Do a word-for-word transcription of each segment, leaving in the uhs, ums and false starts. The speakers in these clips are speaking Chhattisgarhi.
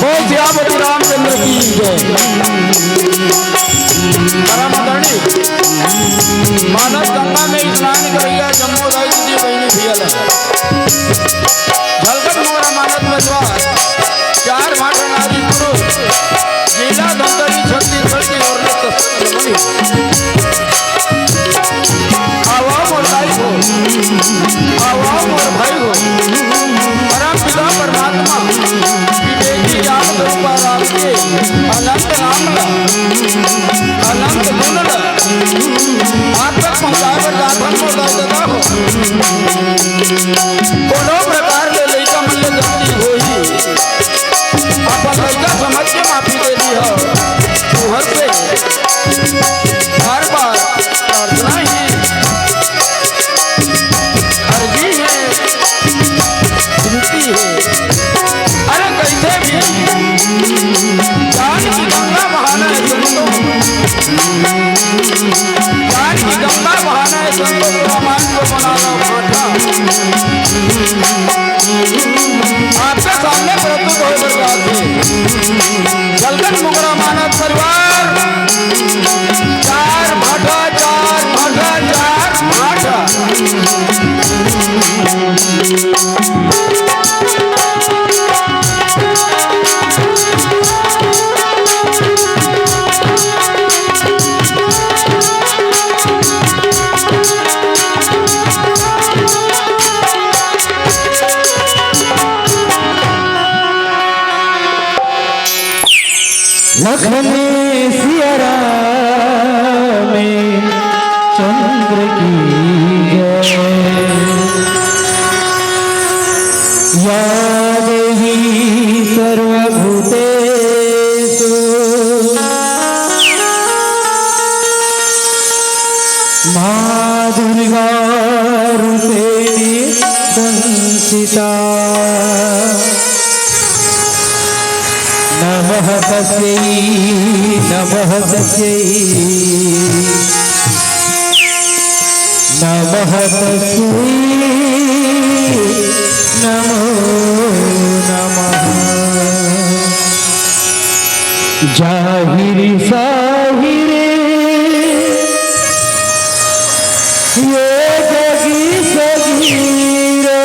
बोल सियापति रामचंद्र की जय। परम आदरणीय मानस गंगा में स्नान करइया जम्मो दाई दीदी बहिनी भैया ला। झलकत मोरा मानस में द्वार, चार भाटा नारी पुरुष, जिला धमतरी छत्तीसगढ़ की ओर ले तस्वीर। आवा मोर दाई हो, आवा मोर भाई हो, परम पिता परमात्मा विवेकी ज्ञान स्वरूपा राम के अनंत नाम ला, अनंत गुण ला आप तक पहुँचाए बर जात हन मोर दाई ददा हो। कोनो प्रकार ले लइका मन ले गलती होही, अपन लइका समझ के माफी दे दिहा। तुहर से बार बार प्रार्थना हे, अर्जी हे, विनती हे। अरे कइसे भी ज्ञान की गंगा बहाना हे संतो, ज्ञान की गंगा बहाना हे संतो, तो हमारे को बना लो भाटा। आपके सामने प्रस्तुत होय बर जात हे। झलकत मोरा मानस परिवार, चार भाटा, चार भाटा, चार भाटा। लखन सिया राम चंद्र की जय। या देवी सर्वभूतेषु माँ दुर्गा रूपेण संस्थिता। नमः तस्यै, नमः तस्यै, नमः तस्यै, नमो नमः। जाहिर साहिर ये जगी सगीरो,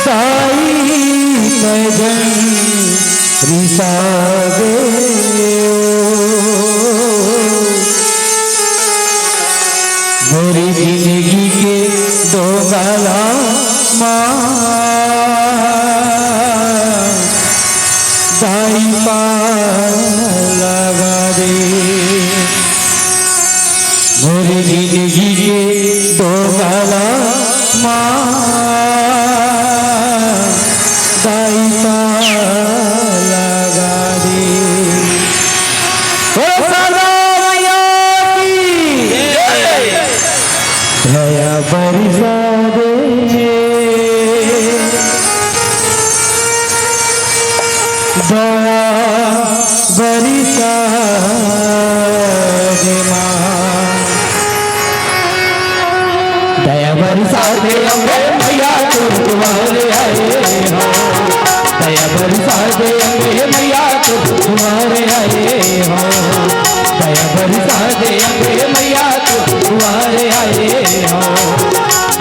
दाई मैं जन रिसा दे। मोरी जिंदगी के डोंगा ला माँ दाई पार लगा दे। मोरी जिंदगी के डोंगा ला माँ दाई पार लगा दे। बोलो शारदा मैया की जय। दया बरसा दे, दया बरसा दे माँ। दया बरसा दे अम्बे मैया, तू तुम्हारे आए हो। दया बरसा दे अम्बे मैया, तू तुम्हारे आए हो। दया बरसा दे अम्बे मैया, तू तुम्हारे आए हो।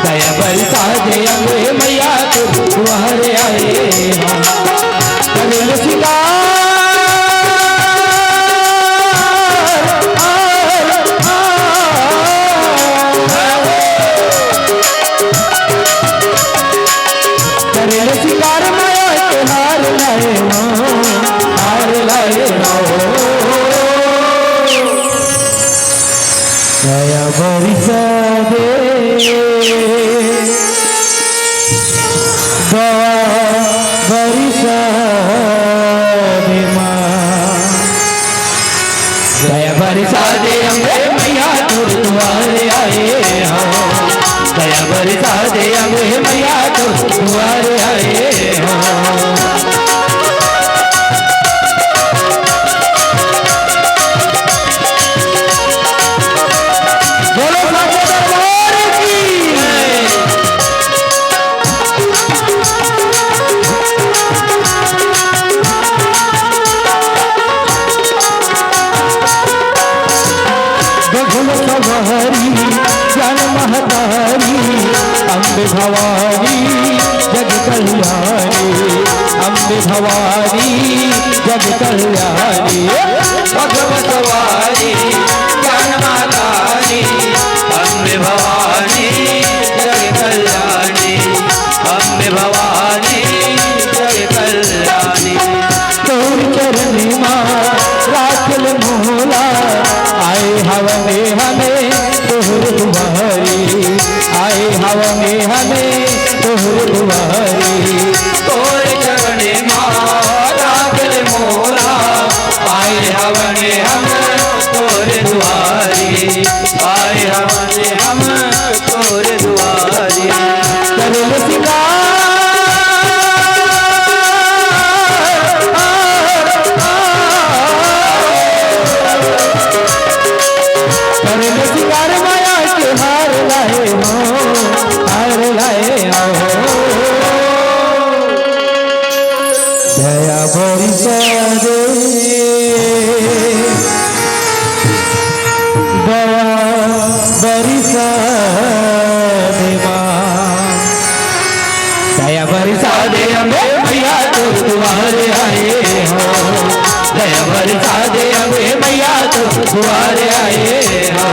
दया बरसा दे अम्बे मैया, तू तुम्हारे आए हो। करेल सिंगार, आ, आ, आ, आ। दया बरसा दे, दया बरसा दे माँ। दया बरसा दे अम्बे मैया, तोर दुआरे आए हो। दया बरसा दे अम्बे मैया, तोर दुआरे आए हो। बोलो साचे दरबार की। गगन सवारी, ज्ञान महतारी, अम्बे भवानी, जग कल्याणी, अम्बे भवानी, जग कल्याणी। गगन सवारी, ज्ञान महतारी, अम्बे भवानी, जग कल्याणी, अम्बे भवानी, जग कल्याणी। तोर चरण मा राखल मोला, आए हवन हमें तोहर दुआरी, आए हवन हमें तोहर दुआरी। तोर चरण मा राखल मोला, आए हवन हम तोर दुआरी, आए हवन हम तोर दुआरी। करल सिंगार, करल सिंगार माया के हार लाए हो, हार लाए हो। दया बरसा दे, दया बरसा दे माँ। दया बरसा दे अम्बे मैया, तोर दुआरे आए हो। दया बरसा दे अम्बे मैया, तोर दुआरे आए हो।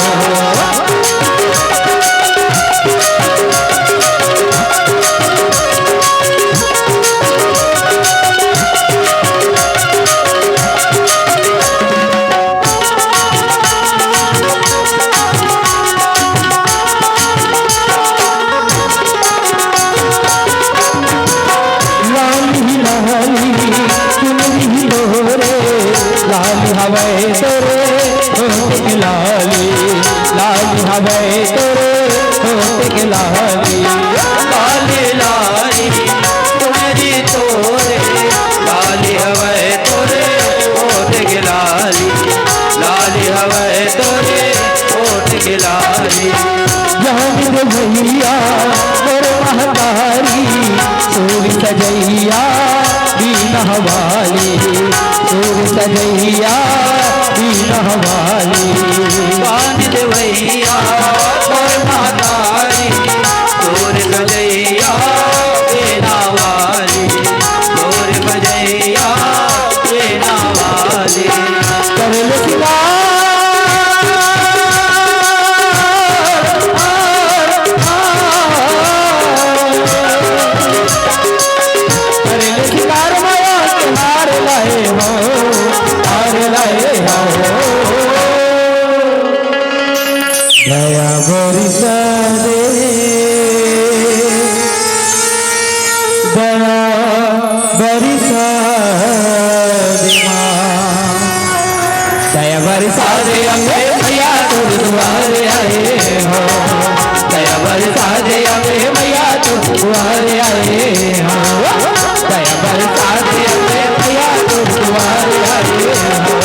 लाली लाली चुनरी लोरे, लाली हवै तोरे होठ के लाली, लाली हवै तोरे होठ के लाली। लाली लाली चुनरी तोरे, लाली हवै तोरे होठ के लाली, लाली हवै तोरे होठ के लाली। जान दे भैया मोर महतारी, तोर सजैया बीना वाली, तोर सजैया बीना वाली। जान दे भैया मोर महतारी, तोर सजैया बीना वाली, तोर सजैया बीना वाली। करल सिंगार, करल सिंगार माया के हार लाए हो, हार लाए हो। दया बरसा दे, दया बरसा दे माँ। दया बरसा दे अम्बे मैया, तोर दुआरे आए हो। दया बरसा दे अम्बे मैया, तोर दुआरे आए हो। दया बरसा दे अम्बे मैया, तोर दुआरे आए हो।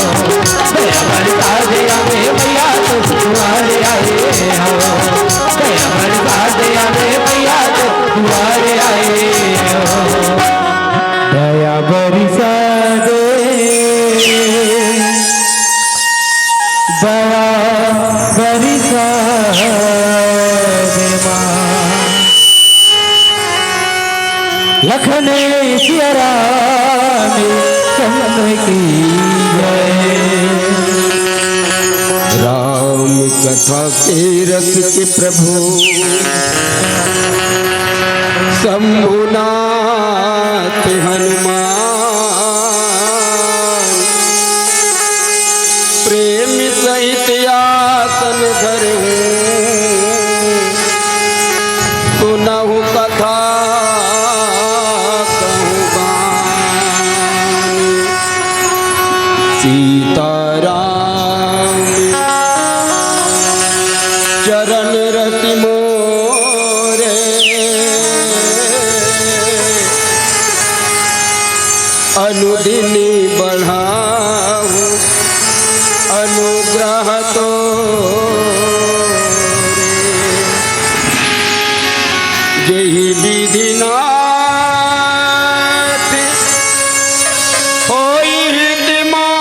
दया बरसा दे अम्बे मैया, तोर दुआरे आए हो। दया बरसा दे अम्बे मैया, तोर दुआरे आए हो। दया बरसा दे, दया बरसा दे माँ। लखन सिया राम चंद्र की जय। राम कथा के रस के प्रभु शंभुनाथ हनुमान, प्रेम सहित आसन धरे चरण रति मोरे अनुदिन बढ़ाऊं अनुग्रह तोरे। जेहि विधि नाथ होई हित मोरा।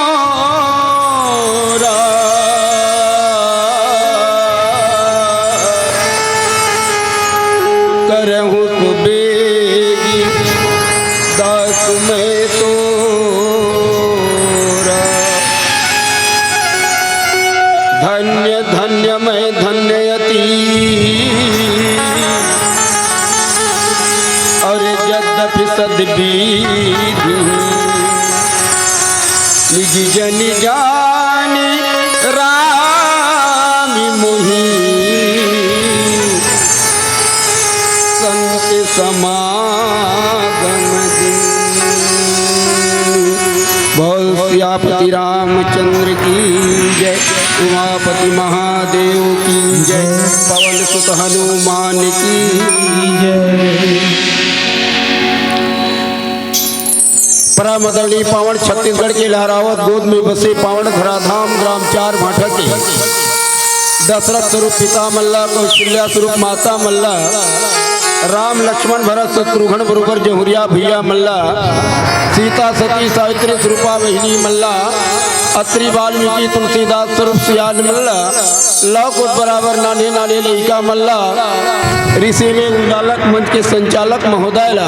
करहूँ सुबेगी दास मैं तोरा। धन्य धन्य मैं धन्य अति और यद्यपि सद्विधि निज जन जान राम मुहि संत समागम दिन। बोल सियापति रामचंद्र की जय, उमापति महादेव की जय, पवन सुत हनुमान की जय। परम आदरणीय पावन छत्तीसगढ़ के लहरावत गोद में बसे पावन धराधाम ग्राम चार भाठा के दशरथ स्वरूप पिता मल्ला, कौशल्या स्वरूप माता मल्ला, राम लक्ष्मण भरत शत्रुघ्न बरोबर जहुरिया भैया मल्ला, सीता सती सावित्री स्वरूपा बहिनी मल्ला, अत्रि वाल्मीकि तुलसीदास स्वरूप सियान मल्ला, लव कुश बराबर नान्हे नान्हे लइका मल्ला, ऋषि में उंडालक मंच के संचालक महोदय ला,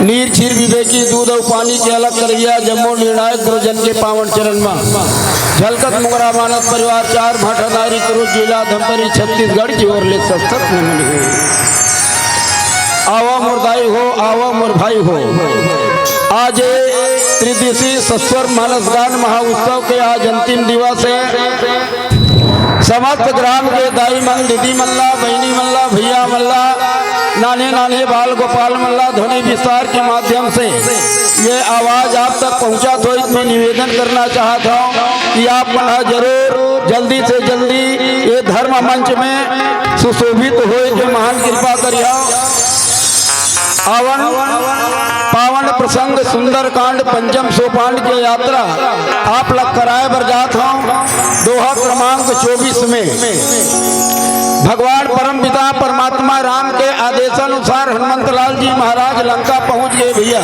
नीर क्षीर विवेकी दूध अउ पानी के अलग करइया जम्मो निर्णायक गुरुजन के पावन चरण मा झलकत मुंगरा मानस परिवार चार भाठा नारी कुरु जिला धमतरी छत्तीसगढ़ की ओर ले सत सत नमन हे। आवा मोर दाई हो, आवा मोर भाई हो। आज त्रिदिशी सस्वर मानस गान महोत्सव के आज अंतिम दिवस हे। समस्त ग्राम के दाई मन, दीदी मन ला, बहिनी मन ला, भैया मन ला, नान्हे नान्हे बाल गोपाल मन ला ध्वनि विस्तार के माध्यम से ये आवाज आप तक पहुंचा, तो मैं निवेदन करना चाहत हूं कि आप मन ह जरूर जल्दी से जल्दी ये धर्म मंच में सुशोभित होए के महान कृपा करिहा। आवन पावन प्रसंग सुंदरकांड पंचम सोपान के यात्रा आप लग कराए बर जात हूं। दोहा क्रमांक चौबीस में भगवान परम पिता परमात्मा राम के आदेशानुसार हनुमंत लाल जी महाराज लंका पहुंच गए भैया।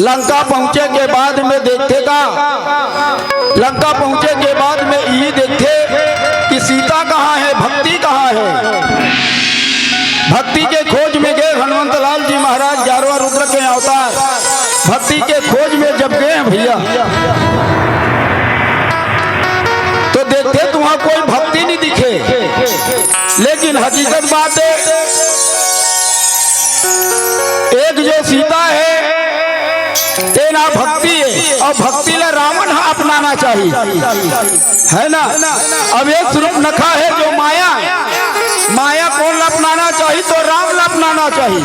लंका पहुंचे के बाद में देखथे का, लंका पहुंचे के बाद में यही देखथे कि सीता कहाँ है, भक्ति कहाँ है। भक्ति के खोज में गए हनुमंत लाल जी महाराज, ग्यारहवाँ रुद्र के अवतार, भक्ति के खोज में जब गए हैं भैया, तो देखथे तो वहां कोई भक्ति नहीं दिखे। लेकिन हकीकत बात है, एक जो सीता है, तेना भक्ति है, और भक्ति ला रावण हा अपनाना चाहिए, है ना? अब एक स्वरूप नखा है जो माया, माया कौन ला अपनाना चाहिए? तो राम ला अपनाना चाहिए।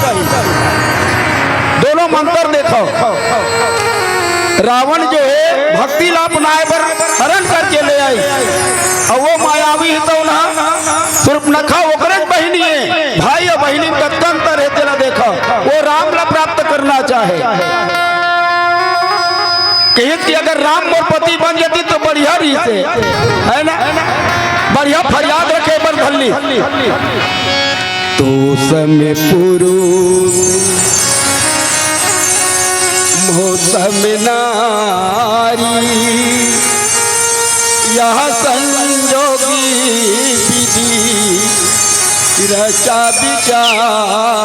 दोनों मंत्र देखो, रावण जो है भक्ति ला अपनाए बर हरण करके ले आई, और वो मायावी है तो ना, सूर्पनखा ओकरे बहिनी है, भाई और बहिनी में कतका अंतर है, तेला देखा, वो राम ला प्राप्त करना चाहे। कहित कि अगर राम मोर पति बन जाती तो बढ़िया रहिसे, है ना? बढ़िया फरियाद रखे बर धल्ली। तो सम पुरुष मोसम नारी, यह संजोगी विधि रचा विचारी।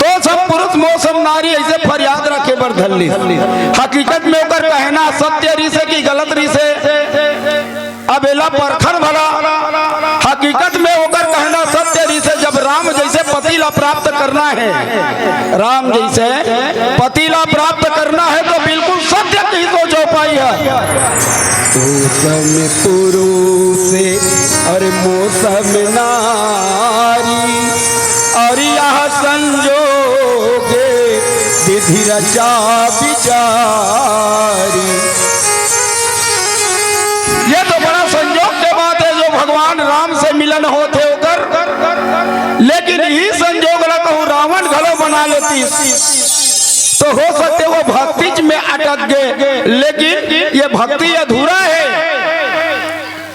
तो सम पुरुष मोसम नारी ऐसे फरियाद रखे बर धल्ली। हकीकत में ओकर कहना सत्य रिसे कि गलत रिसे, अब एला परखन भला। हकीकत में ओकर कहना सत्य रिसे, जब राम जैसे पति ला प्राप्त करना है, राम जैसे पति ला प्राप्त करना है तो बिल्कुल सत्य की तो चौपाई है। तो सम पुरुष और मोसम नारी, और यह संजोग विधि रचा विचारी। लेकिन इही संजोग ला कहूँ रावण घलो बना लेतिस, तो हो सकथे वो भक्ति में अटक गे, लेकिन ये भक्ति अधूरा हे।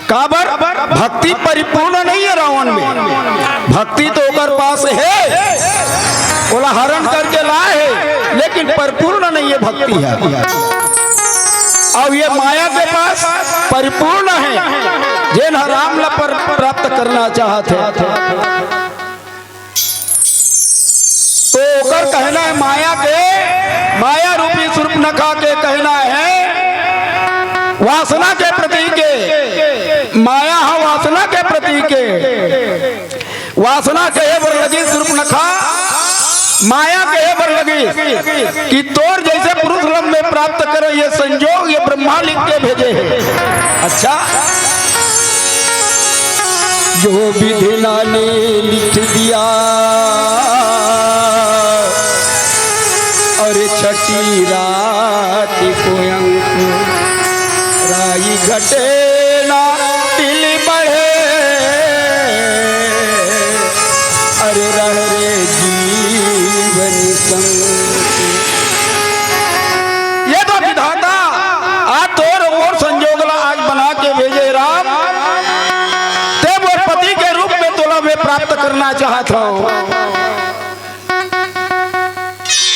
काबर? भक्ति परिपूर्ण नहीं है रावण में। भक्ति तो ओकर पास हे, ओला हरण करके लाए हे, लेकिन परिपूर्ण नहीं है भक्ति ह। अउ ये माया के पास परिपूर्ण हे, जेन ह राम ला पर, प्राप्त करना चाहत हे। तो ओकर कहना हे माया के, माया रूपी सूर्पनखा के कहना हे, वासना के प्रतीक हे, माया ह वासना के प्रतीक हे। वासना कहे बर लगिस सूर्पनखा, माया कहे बर लगिस कि तोर जइसे पुरुष ला मैं प्राप्त करों, ये संजोग ये ब्रह्मा लिख के भेजे हे। अच्छा, जो विधि ना ने लिख दिया, अरे छठी रात को अंकुराई घटे ना तिल बढ़े, अरे रह रे जीवन संग। ये तो विधाता आज तोर मोर संजोग ला आज बना के भेजे राम, ते मोर पति के रूप में तोला मैं प्राप्त करना चाहत हूँ।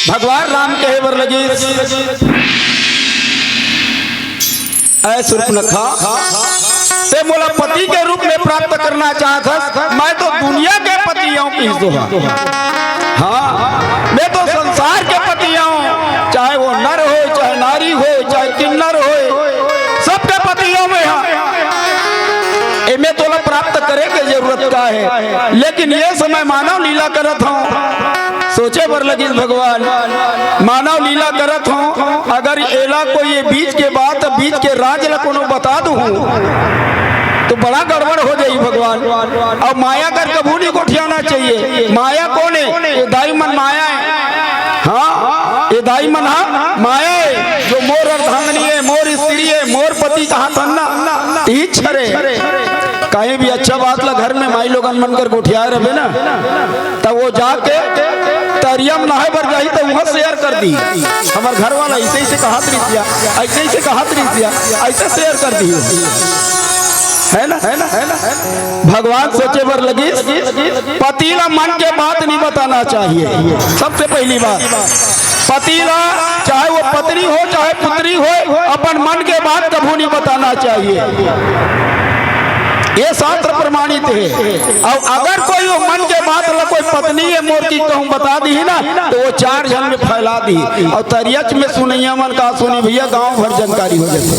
भगवान राम कहे बर लगिस, ऐ सूर्पनखा, ते मोला पति के रूप में प्राप्त करना चाहत हस, मैं तो दुनिया के पति आऊं किहिस हा। हाँ, मैं तो संसार के पति आऊं, चाहे वो नर हो, चाहे नारी हो, चाहे किन्नर हो, सबके पति आऊं मैं हा। एमे तोला प्राप्त करे के जरूरत का हे? लेकिन ये समय मानव लीला करत हूँ, सोचे बर लगिस भगवान, मानव लीला करत हूँ, अगर एला कोई ये बीच के बात, बीच के राज ला कोनो बता दूँ, तो बड़ा गड़बड़ हो जाही भगवान। अउ माया कर कभू नहीं गोठियाना चाहिए। माया कोन हे? ये दाई मन माया हे। हाँ, ये दाई मन हा माया हे, जो मोर अर्धांगिनी हे, मोर स्त्री हे, मोर पति कहाथन ना, इही छरे। कहीं भी अच्छा बात ला घर में माई लोगन मन कर गोठियाए रहे ना, तब वो जाके तरिया म नहाए बर जाही, तो वहाँ share कर दी, हमर घर वाला ऐसे, ऐसे कहात रिहिस या, ऐसे, ऐसे कहात रिहिस या, ऐसे share कर दी, है ना, है ना, है ना। भगवान सोचे बर लगिस, पति ला मन के बात नहीं बताना चाहिए। सबसे पहली बात, पति ला, चाहे वो पत्नी हो, चाहे पुत्री हो, अपन मन के बात कभू नहीं बताना चाहिए। ये शास्त्र प्रमाणित हे। अउ अगर कोई वो मन के बात ला कोई पत्नी हे मोर की कहूँ बता दिही ना, तो वो चार झन में फैला दिही। अउ तरिया म सुनइया मन का सुनी भैया, गांव भर जानकारी हो जाही।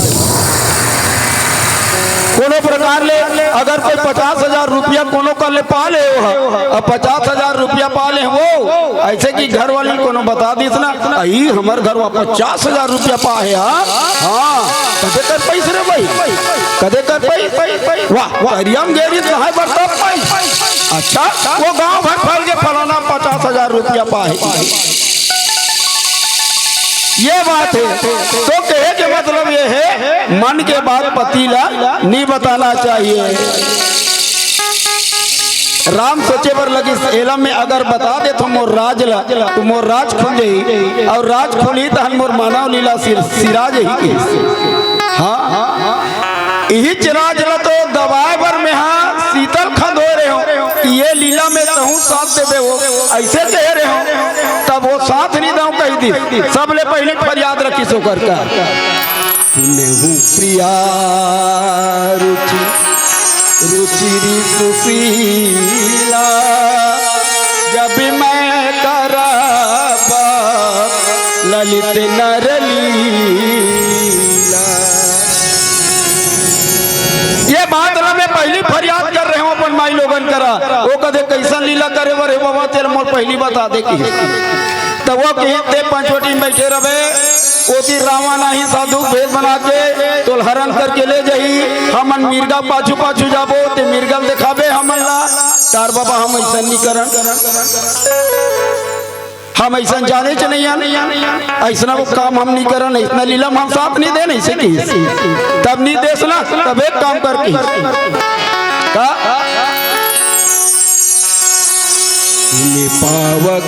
कोनो प्रकार ले अगर कोई पचास हजार रुपया कोनो कर ले पा ले हो, अब पचास हजार रुपया पा ले हो, ऐसे कि घर वाली कोनो बता दिस ना, "अई हमर घर वा पचास हजार रुपया पा हे, हाँ, हाँ।" कदे कर पाइस रे भाई, कदे कर पाइस? वाह, तरिया म गे रिहिस नहाए बर तब पाइस। अच्छा, वो गांव भर फैल के फलाना पचास हजार रुपया पा हे। ये बात हे। तो कहे के मतलब ये हे, मन के बात पति ला नहीं बताना चाहिए। राम सोचे बर लगिस, एला मैं अगर बता देथों मोर राज ला, तो मोर राज खुल जाही, अउ राज खुलही तहन मोर मानव लीला सिर, सिरा जाही कहिस। हाँ, इहीच राज ला तो दबाए बर मेहा शीतल खंदोए रहेंव कि ये लीला में तहूँ साथ देबे हो, ऐसे कहे रहेंव, तब वो साथ नहीं दऊँ कहि दिस। सबले पहली फरियाद रखिस ओकर का, "सुनहु प्रिया रुचि, रुचिर सुशीला, जब मैं करब ललित नर लीला।" ये बात ला मैं पहली फरियाद कर रहेंव अपन माई लोगन करा। वो कथे, "कइसन लीला करे बर हे बाबा, तेला मोर पहली बता दे," कहिस। त वो कहिस, "ते पंचवटी म बइठे रहिबे, ओती रावण आही साधु भेष बना के तोला हरण करके ले जाही, हमन मिर्गा पाछू पाछू जाबो, ते मिर्गा ल देखाबे हमन ला।" "तार बाबा, हम अइसन नइ करन।" हम अइसन जानेच नइ हन, अइसना वो काम हम नइ करन, अइसना लीला म हम साथ नइ देन, अइसे कहिस। "तब नइ देस ना, तब एक काम कर," कहिस। का? पावक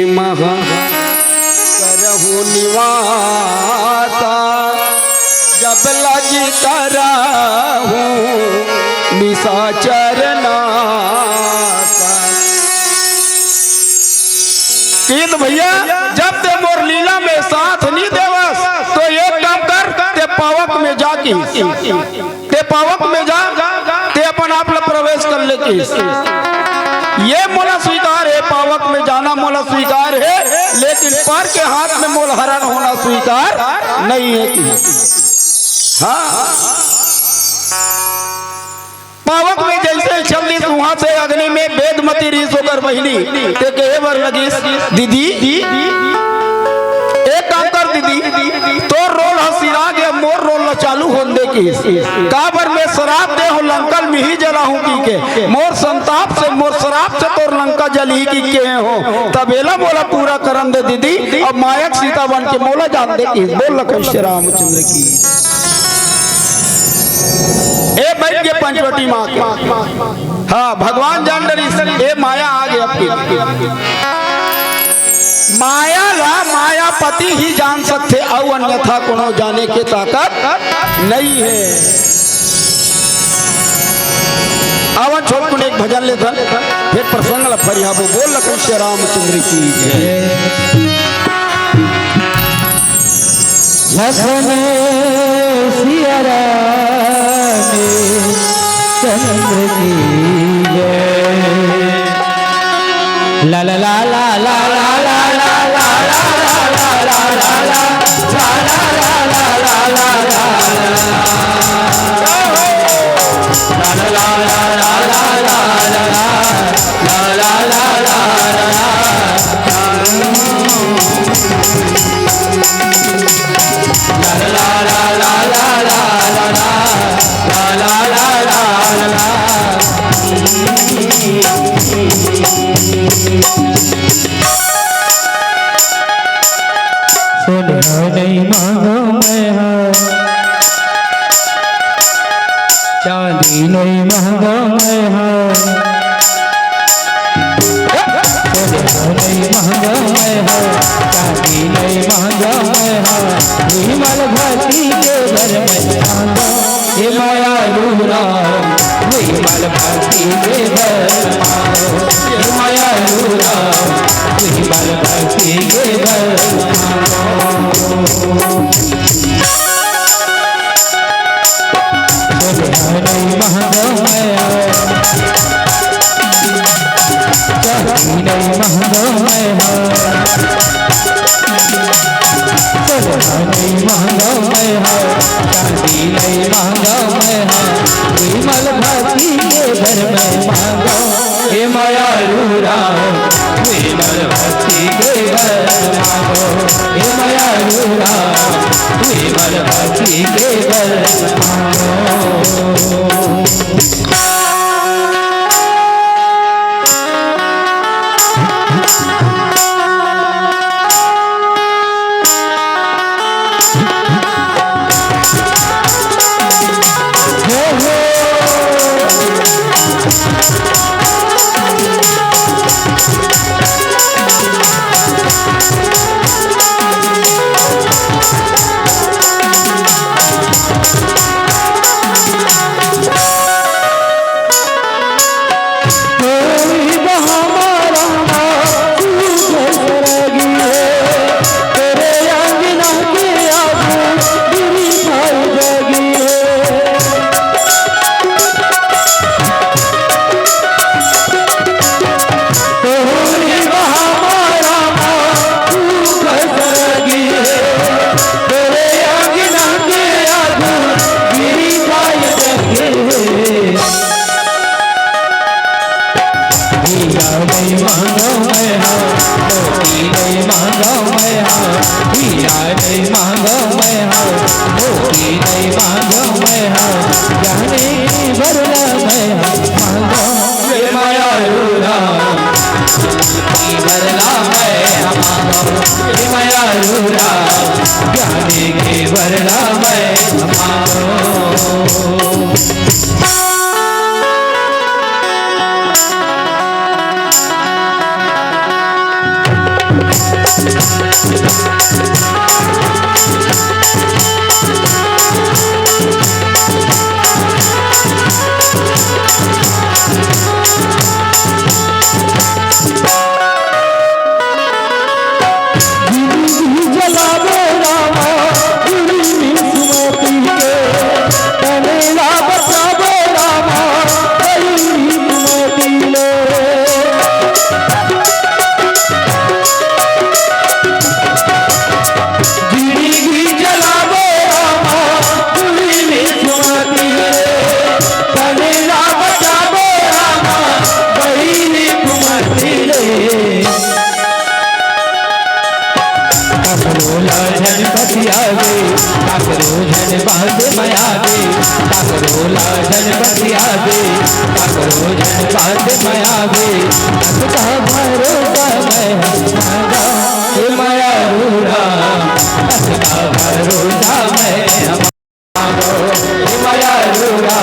महा करहु निवासा, जब लगी करहु निशाचर नासा। कीन भैया, जब ते मोर लीला में साथ नहीं देवस, तो एक काम कर, ते पावक में जा की ते पावक में जा, ते अपन आप ला प्रवेश कर ले किस। ये मोला स्वीकार है, पावक में जाना मोला स्वीकार है, लेकिन पर के हाथ में मोला हरण होना स्वीकार नहीं है कि। हाँ, पावक में जैसे चल दिस, वहां से अग्नि में वेदमती रीस होकर बहिनी ते कहे बर लगिस, दीदी, एक काम कर दीदी, तोर रोल ह सिरा गे, मोर रोल ल चालू होन दे किस। काबर मैं श्राप दे हूं, लंका ल मिही जलाहूं की के। मोर संताप से, मोर श्राप से तोर लंका जलही की के हो। तब एला मोला पूरा करन दे दीदी, अब मायक सीता बन के मोला जान दे किस। बोल लखन श्री रामचंद्र की। ए बैठ के पंचवटी माँ के। हाँ, भगवान जान डरिस, ए माया आ गे आपके। माया ला मायापति ही जान सकथे, अउ अन्यथा कोनो जाने के ताकत नहीं है। आवन छोटकुन एक भजन लेथन, फिर प्रसंग ला फरियाबो। बोल लखन श्री रामचंद्र की जय। लखन सिया राम चंद्र की जय। ला ला ला ला। सोना नहीं मांगो मैं हा, चांदी नहीं मांगो मैं हा। सोना नहीं मांगो मैं हा, चांदी नहीं मांगो मैं हा। विमल भक्ति के बर मैं मांगो, हे मायालु राम। विमल भक्ति के बर मांगो, हे मायालु राम। विमल भक्ति के बर मांगो। सोना नहीं मांगो मैं हा, चांदी नहीं मांगो मैं हा। सोना नहीं मांगो मैं हा, चांदी नहीं मांगो मैं हा। विमल भक्ति के बर मैं मांगो, हे मायालु राम। विमल भक्ति के बर मांगो, हे मायालु राम। विमल भक्ति के बर मांगो। हीरा नहीं मांगो मैं हा, मोती नहीं मांगो मैं हा। हीरा नहीं मांगो मैं हा, मोती नहीं मांगो मैं हा। जाने की भरला मैं हा मांगो, हे मायालु राम। की भरला मैं हा मांगो, हे मायालु राम। जाने की भरला मैं हा मांगो। झन बात मया दे, काकरो ला झन बतिया दे, काकरो झन बात मया दे, अतका भरोसा मैं हमारा, हे मया रूरा, अतका भरोसा मैं हमारा, हे मया रूरा,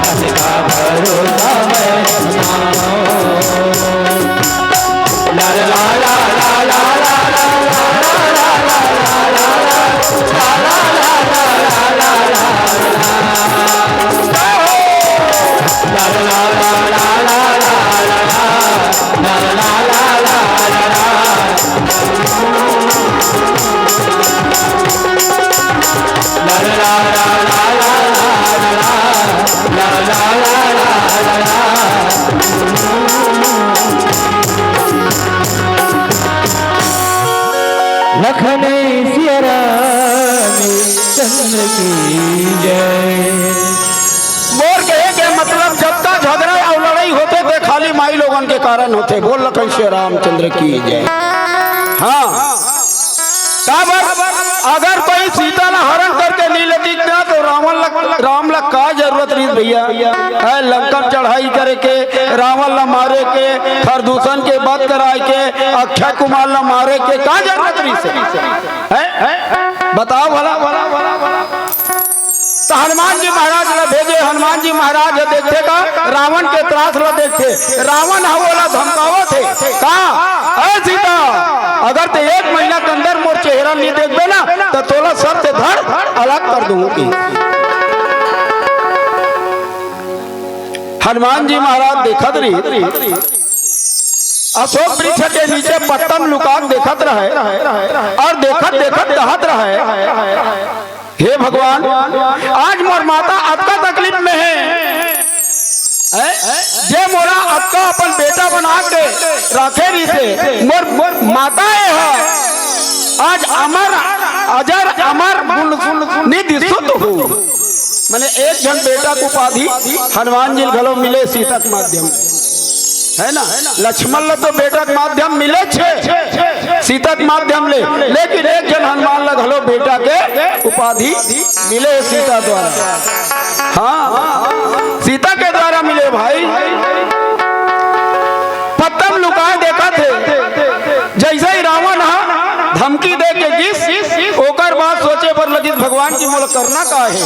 अतका भरोसा मैं हमारा। लखन सिया राम चंद्र की जय। मोर कहे के मतलब, जब तक झगड़ा अउ लड़ाई होथे, ते खाली माई लोगन के कारण होथे। बोल लखन सिया रामचंद्र की जय। हाँ, काबर अगर कोई सीता ला हरण करके नहीं लेतिस ना, तो रावण ला, राम ला का जरूरत रहिस भैया? ऐ लंका चढ़ाई करे के, रावण ला मारे के, प्रदूषण के बात कराए के, अक्षय कुमार ला मारे के का जरूरत रहिस हे? हैं? बताओ भला। त हनुमान जी महाराज ला भेजे, हनुमान जी महाराज ह देखथे का, रावण के त्रास ला देखथे। रावण ह ओला धमकावत हे का, "ऐ सीता, अगर ते एक महीना के अंदर मोर चेहरा नहीं देखबे ना, त तोला सर से धड़ अलग कर दूंगी।" हनुमान जी महाराज देखत रही, अशोक वृक्ष के नीचे पत्ता म लुका के देखत रहे अउ देखत देखत कहत रहे, "हे भगवान, आज मोर माता अतका तकलीफ में हे, हैं? जे मोला अतका अपन बेटा बना के राखे रहिस हे, मोर, मोर माता ए ह, आज अमर, अजर अमर गुण, गुण, गुण नि दिसुत हो।" माने एक झन बेटा के उपाधि हनुमान जी ल घलो मिले सीता के माध्यम ले, है ना? लक्ष्मण ल तो बेटा के माध्यम मिले छे, सीता के माध्यम ले, लेकिन एक झन हनुमान ल घलो बेटा के उपाधि मिले सीता द्वारा। हाँ, सीता के द्वारा मिले भाई। पत्ता म लुकाए देखत हे, जैसे ही रावण ह धमकी दे के गिस, ओकर बाद सोचे बर लगिस, "भगवान जी, मोला करना का हे?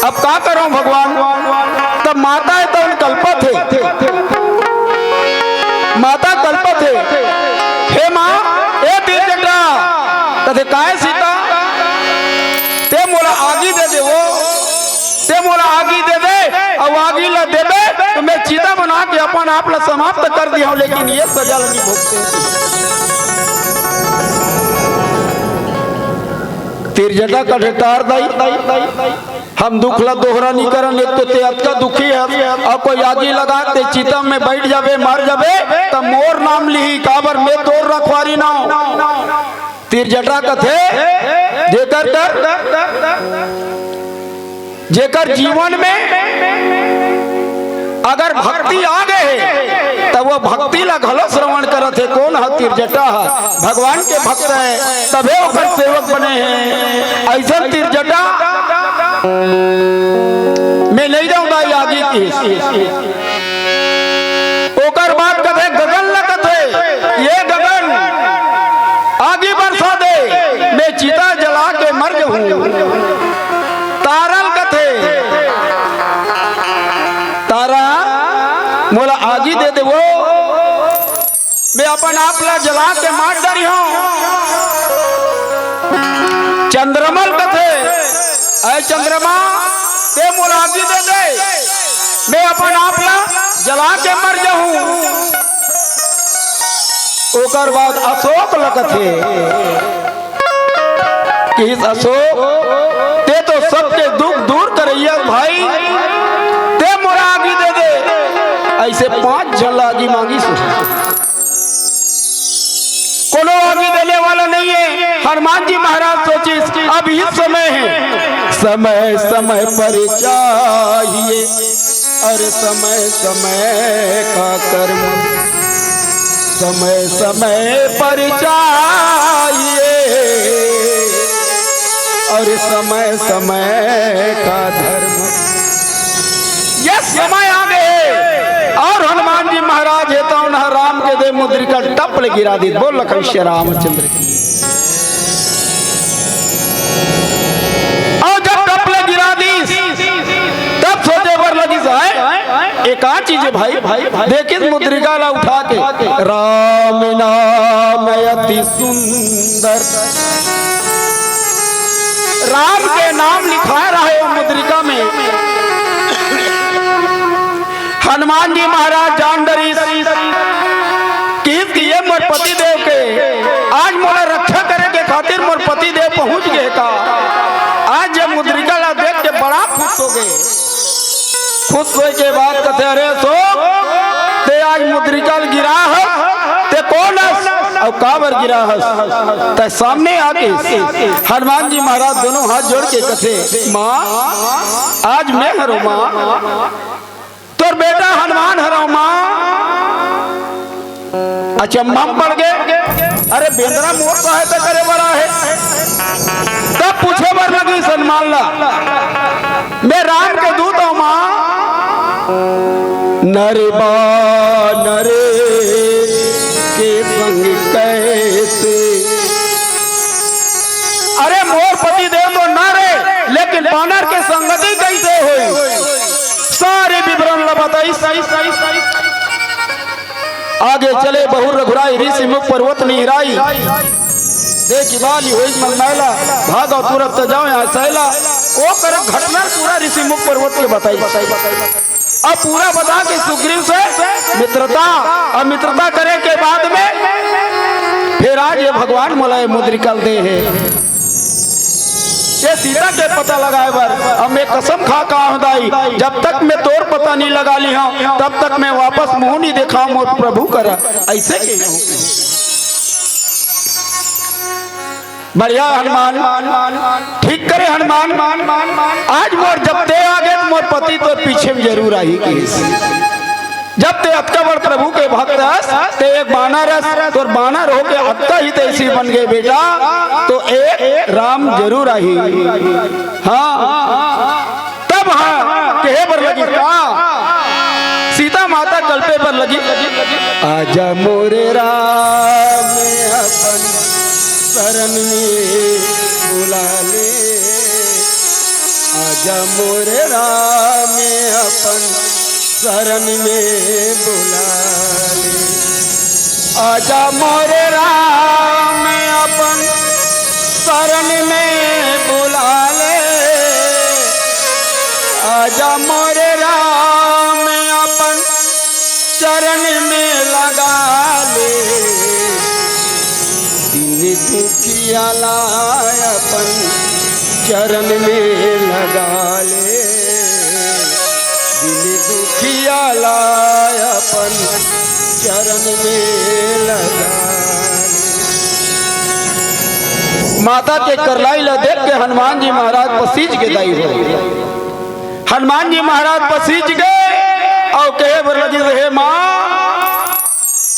अब का करंव भगवान?" तब माता ए तउन कलपत हे, माता कलपत हे, "हे माँ, ए तीर जटा।" कथे, "काय सीता?" ते मोला आगी दे दे वो, ते मोला आगी दे दे, अउ आगी ला देबे त मैं चिता बना के अपन आप ला समाप्त कर दिहंव, लेकिन ये सजा ला नहीं भुगते। तीर जटा कथे, "टार दाई, हम दुख ला दोहरा नहीं करन, एक तो ते अतका दुखी हे, अउ कोई आगी लगा ते चिता में बैठ जाबे, मर जाबे, त मोर नाम लिही, काबर मैं तोर रखवारी नोहंव।" तीर जटा कथे, जेकर कर, जेकर जीवन में अगर भक्ति आ गे हे, त वो भक्ति ला घलो श्रवण करत हे। कोन ह? तीर जटा ह, भगवान के भक्त हे, तभे ओकर सेवक बने हे। अइसन तीर जटा मैं नहीं जाऊंगा, ये आगी की। ओकर बाद कथे गगन ल कथे, "ये गगन, आगी बरसा दे, मैं चिता जला के मर जाहूं।" तारा ल कथे, "तारा, मोला आगी दे दे वो, मैं अपन आप ला जला के मार डरिहंव।" चंद्रमा ल कथे, "ऐ चंद्रमा, ते मोला आगी दे दे, मैं अपन आप ला जला के मर जाहूं।" ओकर बाद अशोक ल कथे, किहिस, "अशोक, ते तो सबके दुख दूर करइया भाई, ते मोला आगी दे दे।" अइसे पांच झन ला आगी मांगिस। कोनो आगी देने वाला नहीं हे। हनुमान जी महाराज सोचिस, "अब ही समय हे।" समय समय पर चाहिए, अरे समय समय का कर्म, समय समय पर चाहिए। अउ समय समय का धर्म, ये समय आ गए। अउ हनुमान जी महाराज हे तउन ह राम के दे मुद्रिका टप ले गिरा दीस। बोल लखन सिया रामचंद्र की। अउ जब टप ले गिरा दीस, तब सोचे बर लगिस, "हाय, ए का चीज हे भाई?" देखिस मुद्रिका ला उठा के, "राम नाम अति सुंदर।" राम के नाम लिखाय रहे ओ मुद्रिका में। हनुमान जी महाराज जान डरिस, किहिस कि ये मोर पति देव के, आज मोला रक्षा करे के खातिर मोर पति देव पहुंच गए का। आज ये मुद्रिका ला देख के बड़ा खुश हो गए। खुश होए के बाद कथे, "अरे अशोक, ते आज मुद्रिका ल गिरा हस, ते कोन हस अउ काबर गिरा हस?" ते सामने आके हनुमान जी महाराज दोनों हाथ जोड़ के कथे, "माँ, आज मैं हरों माँ, तोर बेटा हनुमान हरों माँ।" अचंभा म पड़ गे, "अरे बेंदरा मोर सहायता करे बर आहे?" तब पूछे बर लगिस हनुमान ला, "मैं राम के दूत हूँ माँ।" "नर बानर के संग कैसे?" अरे मोर पति देव तो नर हे, लेकिन बानर के संगति कैसे होई? सारी विवरण ला बताइस। आगे चले बहुर रघुराई, ऋषि मुख पर्वत निहराई। देखि बालि होइस मन मैला, भागव तुरत जावँ आसैला। ओ कर घटना पूरा ऋषि मुख पर्वत के बताइस। अब पूरा बता के सुग्रीव से मित्रता, अउ मित्रता करे के बाद में फिर आज ये भगवान मोला ये मुद्रिका ल दे हे। ये सीता के पता लगाए बर, अब मैं कसम खा के कहत हँव दाई, जब तक मैं तोर पता नइ लगा लिहँव, तब तक मैं वापस मुँह नइ देखाहूँ मोर प्रभु करा। अइसे कहे हँव। बढ़िया हनुमान, ठीक करे हनुमान। आज मोर जब ते आगे त मोर पति तोर पीछे में जरूर आही कहिस। जब ते अतका बड़ प्रभु के भक्त हस, ते एक बानर हस, तोर बानर होके अतका हितैषी बन गे बेटा, तो एक राम जरूर आही। हाँ, तब हाँ कहे बर लगिस का, सीता माता कलपे बर लगिस, "आजा मोरे राम अपन शरण में बुला ले।" आजा मोरे राम अपन शरण में बुला ले। आजा मोरे राम अपन शरण में बुला ले। आजा मोरे राम अपन चरण में लगा ले। दीन दुखिया ला अपन चरण में लगा ले। दीन दुखिया ला अपन चरण में लगा ले। माता के करलाई ला देख के हनुमान जी महाराज पसीज गे दाई हो। हनुमान जी महाराज पसीज गे अउ कहे बर लगिस, "हे माँ,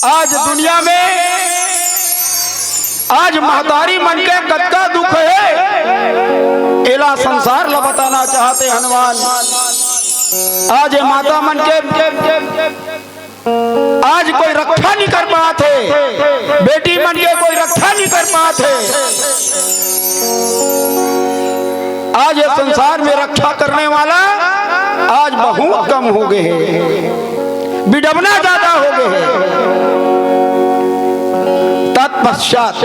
आज दुनिया में आज महतारी मन के कतका दुख हे, एला संसार ला बताना चाहत हे हनुमान। आज ये माता मन के आज कोई रक्षा नइ कर पात हे, बेटी मन के कोई रक्षा नइ कर पात हे। आज ये संसार में रक्षा करने वाला आज बहुत कम हो गे हे, बिडबना ज्यादा हो गे हे।" तत्पश्चात,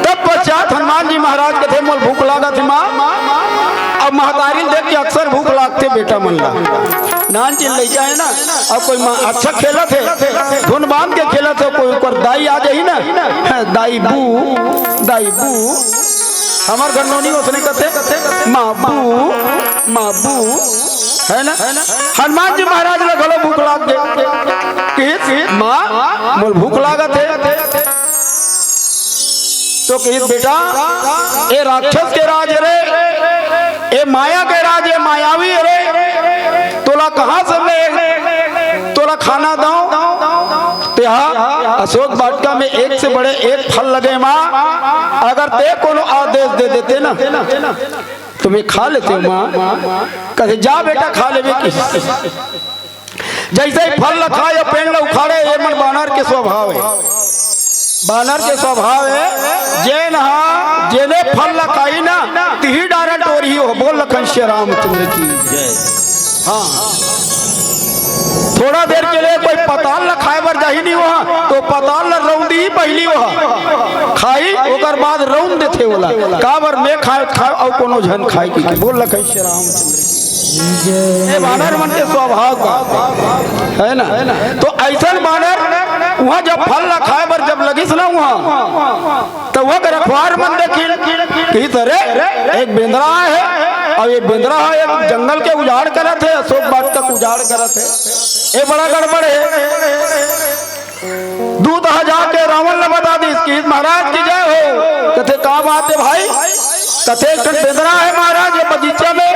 तत्पश्चात हनुमान जी महाराज कथे, "मोला भूख लागत हे माँ।" अब महतारी ल देख के अक्सर भूख लागथे बेटा मन ला। नान चिन लइका हे ना, अब कोई माँ अच्छा खेलत हे, धुन बांध के खेलत हे, कोई ओकर दाई आ जाही ना, "दाई बू, दाई बू।" हमर घर नोनी ओसने कथे, "माँ बू, माँ बू।" हे ना? हनुमान जी महाराज ला घलो भूख लाग गे। कहिस, "माँ, मोला भूख लागत हे।" तो कहिस, "बेटा, ए राक्षस के राज हरे, ए माया के राज, ए मायावी हरे, तोला कहाँ से मैं तोला खाना दंव?" तेहा अशोक वाटिका में एक से बड़े एक फल लगे माँ, अगर ते कोनो आदेश दे देते ना, त मैं खा लेतेंव माँ। कथे, जा बेटा, खा लेबे कि। जइसे ही फल ल खाय अउ पेड़ ल उखाड़े, ये मन बानर के स्वभाव हे। बानर के स्वभाव हे, जेन हा, जेने फल ल खाही ना, तिही डारन टोरही हो। बोल लखन सिया रामचंद्र की। हाँ। थोड़ा देर के लिए कोई पताल ल खाय बर जाही नहीं वहाँ, त पताल ल रौंदही पहिली वहाँ। खाही, ओकर बाद रौंद देथे ओला। काबर मैं खाय, खाय अउ कोनो झन खाय कि। बोल लखन सिया रामचंद्र की। ये बानर मन के स्वभाव का, हे ना? त अइसन बानर उहाँ जब फल ल खाय बर जब लगिस ना उहाँ, त उहाँ के रखवार मन देखिन, कहिस, "अरे, एक बेंदरा आय हे, अउ ये बेंदरा ह एक जंगल के उजाड़ करत हे, अशोक वाटिका के उजाड़ करत हे, ये बड़ा गड़बड़ हे।" दूत ह जाके रावण ल बता दिस कि महाराज की जय हो। कथे, "का बात हे भाई?" कथे, "एक ठन बेंदरा हे महाराज, ये बगीचा में,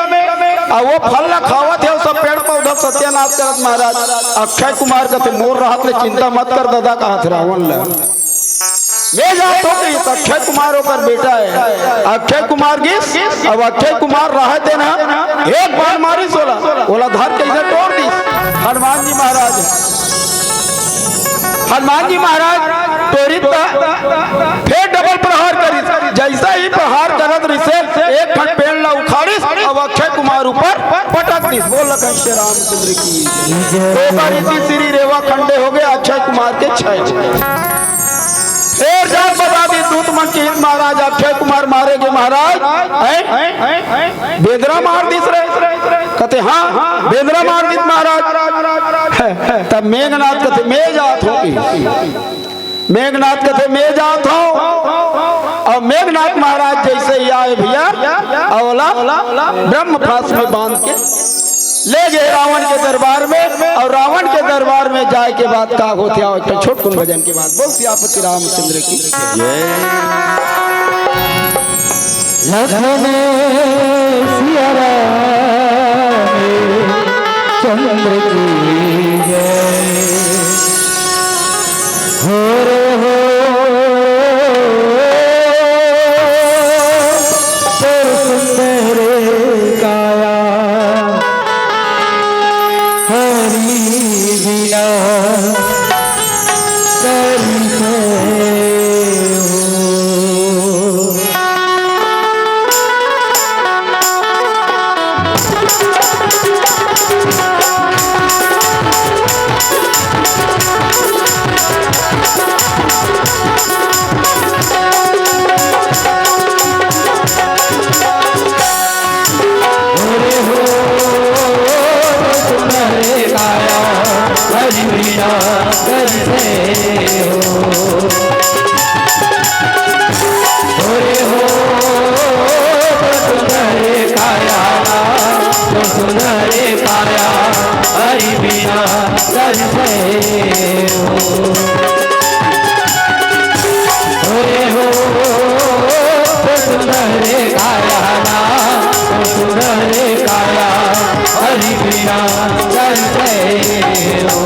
अउ वो फल ल खावत हे, अउ सब पेड़ पौधा सत्यानाश करत महाराज।" अक्षय कुमार कथे, "मोर रहत ले चिंता मत कर ददा," कहत रावण ल। मैं जात हों कि अक्षय कुमार ओकर बेटा हे। अक्षय कुमार गिस, अब अक्षय कुमार रहत हे ना, एक बाण मारिस ओला, ओला धर के इधर टोर दिस हनुमान जी महाराज। हनुमान जी महाराज टोरिस त फेर डबल प्रहार करिस। जइसे ही प्रहार करत रिहिसे, एक ठन पेड़ ला उखाड़िस, अब अक्षय कुमार ऊपर पटक दिस। बोल लखन श्री रामचंद्र की। तो बारी तीसरी रेवा खंडे हो गए, अक्षय कुमार के छह। फेर जात बता दी दूत मन की, महाराज अक्षय कुमार मारे गे महाराज, हैं? बेंदरा मार दिस रे। कथे, "हाँ, बेंदरा मार दिस महाराज।" तब मेघनाथ कथे, "मैं जात हों।" मेघनाथ कथे, "मैं जात हों।" अउ मेघनाथ महाराज जइसे ही आए भइया, अउ ओला ब्रह्म पाश में बांध के ले गे रावण के दरबार में, अउ रावण के दरबार में जाए के बाद का होथे, आओ एक ठन छोटकुन भजन के बाद। बोल सियापति रामचंद्र की जय। लखन सिया राम चंद्र की जय। हो रे हो, तोर सुंदर काया हरि बिना करिसे हो। हरि प्रिया करिसे हो। हरि हो, सुंदर काया, सुंदर काया, हरि प्रिया करिसे हो। हरि हो, सुंदर काया, सुंदर काया, हरि प्रिया करिसे हो।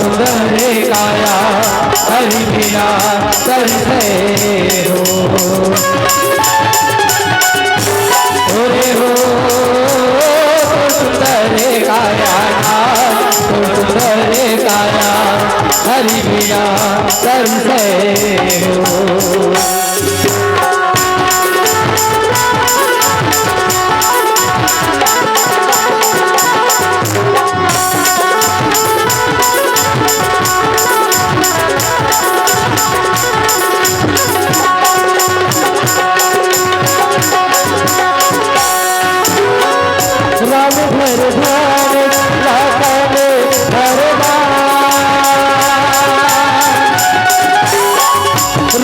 सुंदर काया हरि बिना तरिसे हो। अरे हो, सुंदर काया ना, सुंदर काया हरि बिना तरिसे हो। राम भर ध्यान लाखन भर बाण।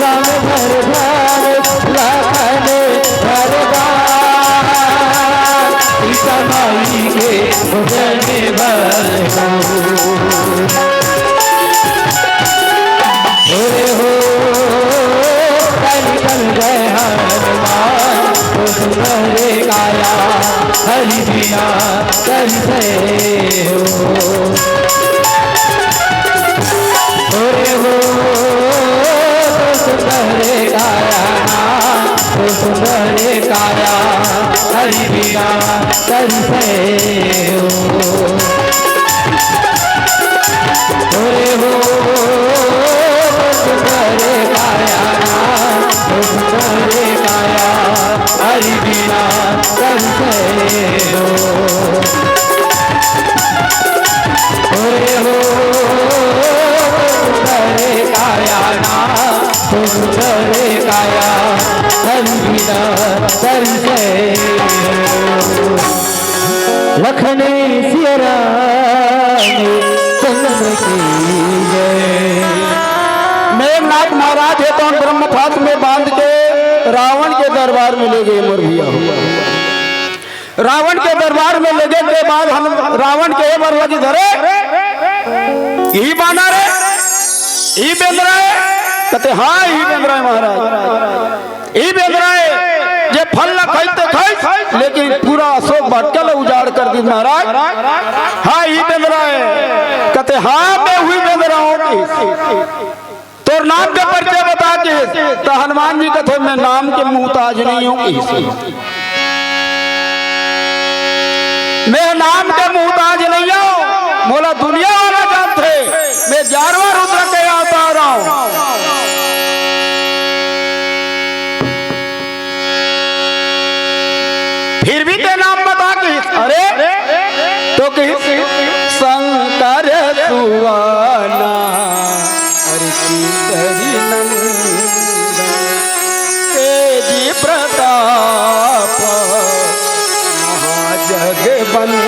राम भर ध्यान लाखन भर बाण। सीता माई के भजन बल हो। अरे हो, कल कल गए हनुमान, तो सुंदर काया हरि बिना तरिसे हो। अरे हो, तो सुंदर काया ना, तो सुंदर काया हरि बिना तरिसे हो। अरे हो, सुंदर काया ना, सुंदर काया हरि बिना तरिसे हो। अरे हो, सुंदर काया ना, सुंदर काया हरि बिना तरिसे हो। लखन सिया राम चंद्र की जय। मेघनाथ महाराज हे तो ब्रह्मपाश में बांध के रावण के दरबार में ले गए मोर भैया हो। रावण के दरबार में लेगे के बाद हम रावण के ए बर लगी धरे, "ई बानर हे, ई बेंदरा हे?" कहते, "हाँ, ई बेंदरा हे महाराज।" ई बेंदरा हे, जे फल ल खाई ते खाई, लेकिन पूरा अशोक वाटिका ल उजाड़ कर दी महाराज। हाँ, ई बेंदरा हे। कहते, "हाँ, मैं उही बेंदरा हूँ।" कहिस, "तोर नाम के परिचय बता।" कहिस, त हनुमान जी कहते, "मैं नाम के मोहताज नहीं हूँ।" कहिस, "मैं नाम के मोहताज नहीं हूँ, मोला दुनिया वाला जानथे।" मैं ग्यारहवाँ रुद्र के अवतार हूँ। फिर भी ते नाम बता कहिस, अरे, तो कहिस, "शंकर सुवन, अरे केसरी नंदन, तेज प्रताप, महाजगबंदन।"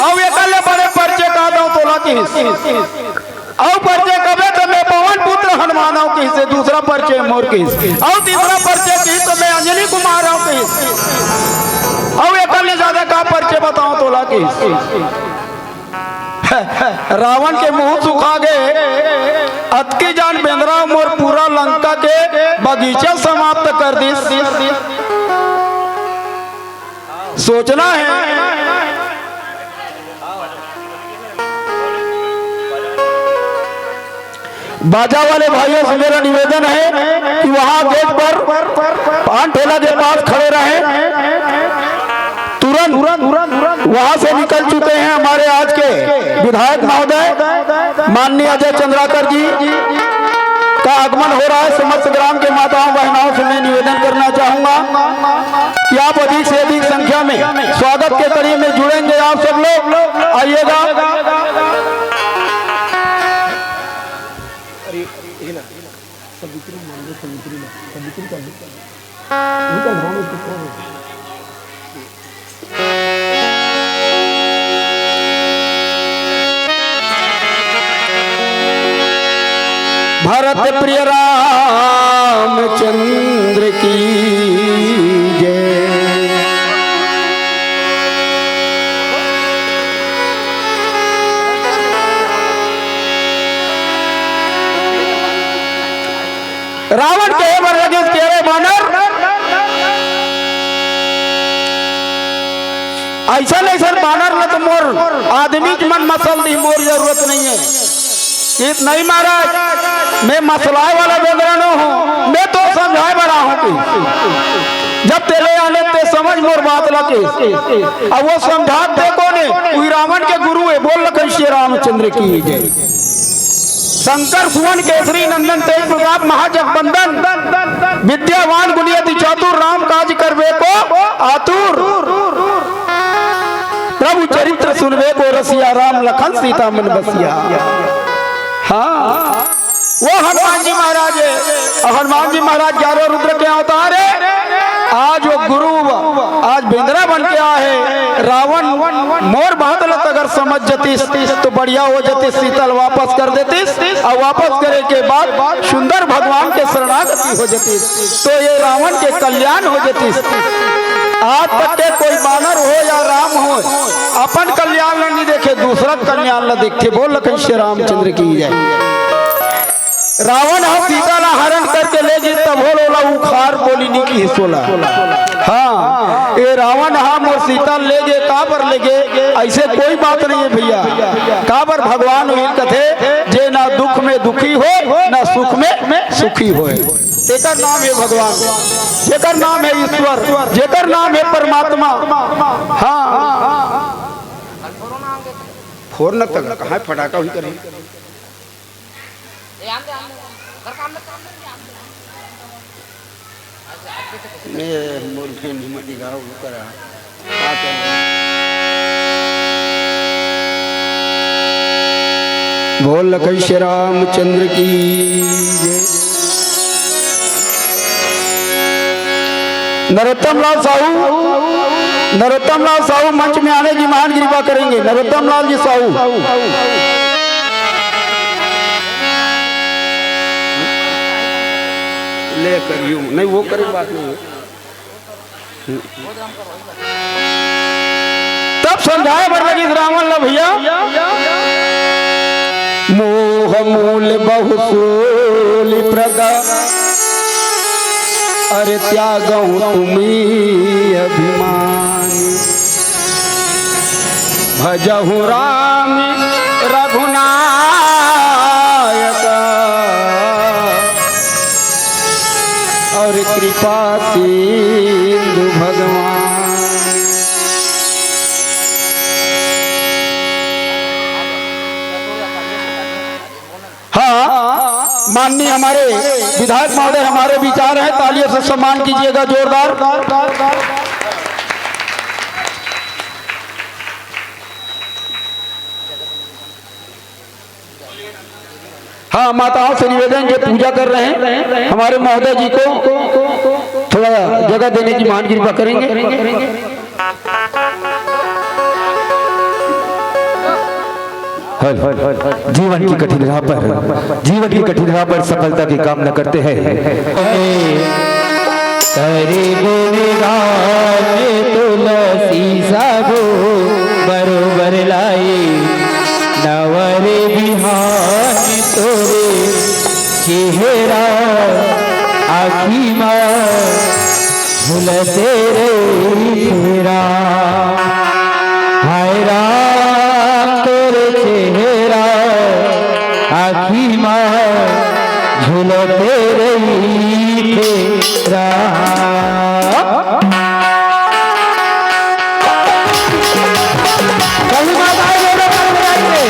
अउ एकर ले बड़े परिचय का दंव तोला कहिस। अउ परिचय कबे त मैं पवन पुत्र हनुमान हूँ कहिस, दूसरा परिचय मोर कहिस। अउ तीसरा परिचय कहिस त मैं अंजनी कुमार हूँ कहिस। अउ एकर ले ज्यादा का परिचय बतावंव तोला कहिस। रावण के मुंह सुखा गे, अतकी जान बेंदरा मोर पूरा लंका के बगीचा समाप्त कर दिस। सोचना हे। बाजा वाले भाइयों से मेरा निवेदन है कि वहां गेट पर पान ठेला के पास खड़े रहें। तुरंत वहां से निकल चुके हैं हमारे आज के विधायक महोदय माननीय अजय चंद्राकर जी का आगमन हो रहा है। समस्त ग्राम के माताओं बहनाओं से मैं निवेदन करना चाहूंगा कि आप अधिक से अधिक संख्या में स्वागत के कड़ी में जुड़ेंगे आप सब लोग। आइएगा। भरत प्रिय रामचंद्र की जय। रावण कहे बर लगिस, "अरे बानर, अइसन अइसन बानर ल तो मोर आदमी के मन मसल दी, मोर जरूरत नहीं है। कि नहीं महाराज, मैं मसलाए वाला बेंदरा नो हूँ, मैं तो समझाए वाला हूँ कि जब तेले आने ते समझ मोर बात ला के। अब वो समझात ते कोने, वही रावण के गुरु है। बोल लखन श्री रामचंद्र की जय। शंकर सुवन केसरी नंदन तेज प्रताप महाजगबंदन, विद्यावान गुणी अति चातुर, राम काज करबे को आतुर। प्रभु चरित्र सुनबे को रसिया, राम लखन सीता मन बसिया। हाँ, वो हनुमान जी महाराज है। और हनुमान जी महाराज ग्यारह रुद्र के अवतार है। आज वो गुरु, आज बेंदरा बन के आए है। रावण मोर बात ल अगर समझ जतिस तो बढ़िया हो जतिस, सीता ल वापस कर देतिस, और वापस करे के बाद सुंदर भगवान के शरणागति हो जतिस, तो ये रावण के कल्याण हो जतिस। आज तक के कोई बानर हो या राम हो, अपन कल्याण ल नहीं देखे, दूसरा कल्याण ल देखथे। बोल लखन श्री रामचंद्र की जय। रावण ह सीता ला हरण करके ले गिस, तभो ओला उखार बोली नी किहिस ओला। हाँ, ए रावण ह मोर सीता ले गे, काबर ले गे? अइसे कोई बात नहीं है भैया। काबर भगवान उही कथे, जे ना दुख में दुखी होय, ना सुख में सुखी होय। तेकर नाम है भगवान, जेकर नाम है ईश्वर, जेकर नाम है परमात्मा। हाँ, फोड़ न तक कहाँ फटाका हुई करे। मैं मोर बहन हिम्मत दिखाओ, वो करा। का करूं? बोल लखन श्री रामचंद्र की जय। नरोत्तम लाल साहू, नरोत्तम लाल साहू मंच में आने की महान कृपा करेंगे। नरोत्तम लाल जी साहू। ले करियो, नहीं, वो करे बात नहीं है। तब समझाए बर लगिस रावण ला भैया, मोह मूल बहु सूल प्रदा, अरे त्यागहु तुम अभिमान। भजहु राम रघुनायक और कृपा सिंधु भगवान। हाँ, माननीय हमारे विधायक महोदय, हमारे विचार हैं, तालियों से सम्मान कीजिएगा जोरदार। हाँ, माताओं से निवेदन, जो पूजा कर रहे हैं, हमारे महोदय जी को थोड़ा जगह देने की महान कृपा करेंगे। हल, जीवन की कठिन राह पर, जीवन की कठिन राह पर सफलता की कामना करते हैं। करे गुणगान तुलसी सागो बरोबर लाई, नवरे बिहान तोरे चेहरा आखी मा झुलते रे फेरा। हाय राम तोरे चेहरा आखी मा झुलते रहिथे राम। सही बात है, ये लोग कर रहे हैं।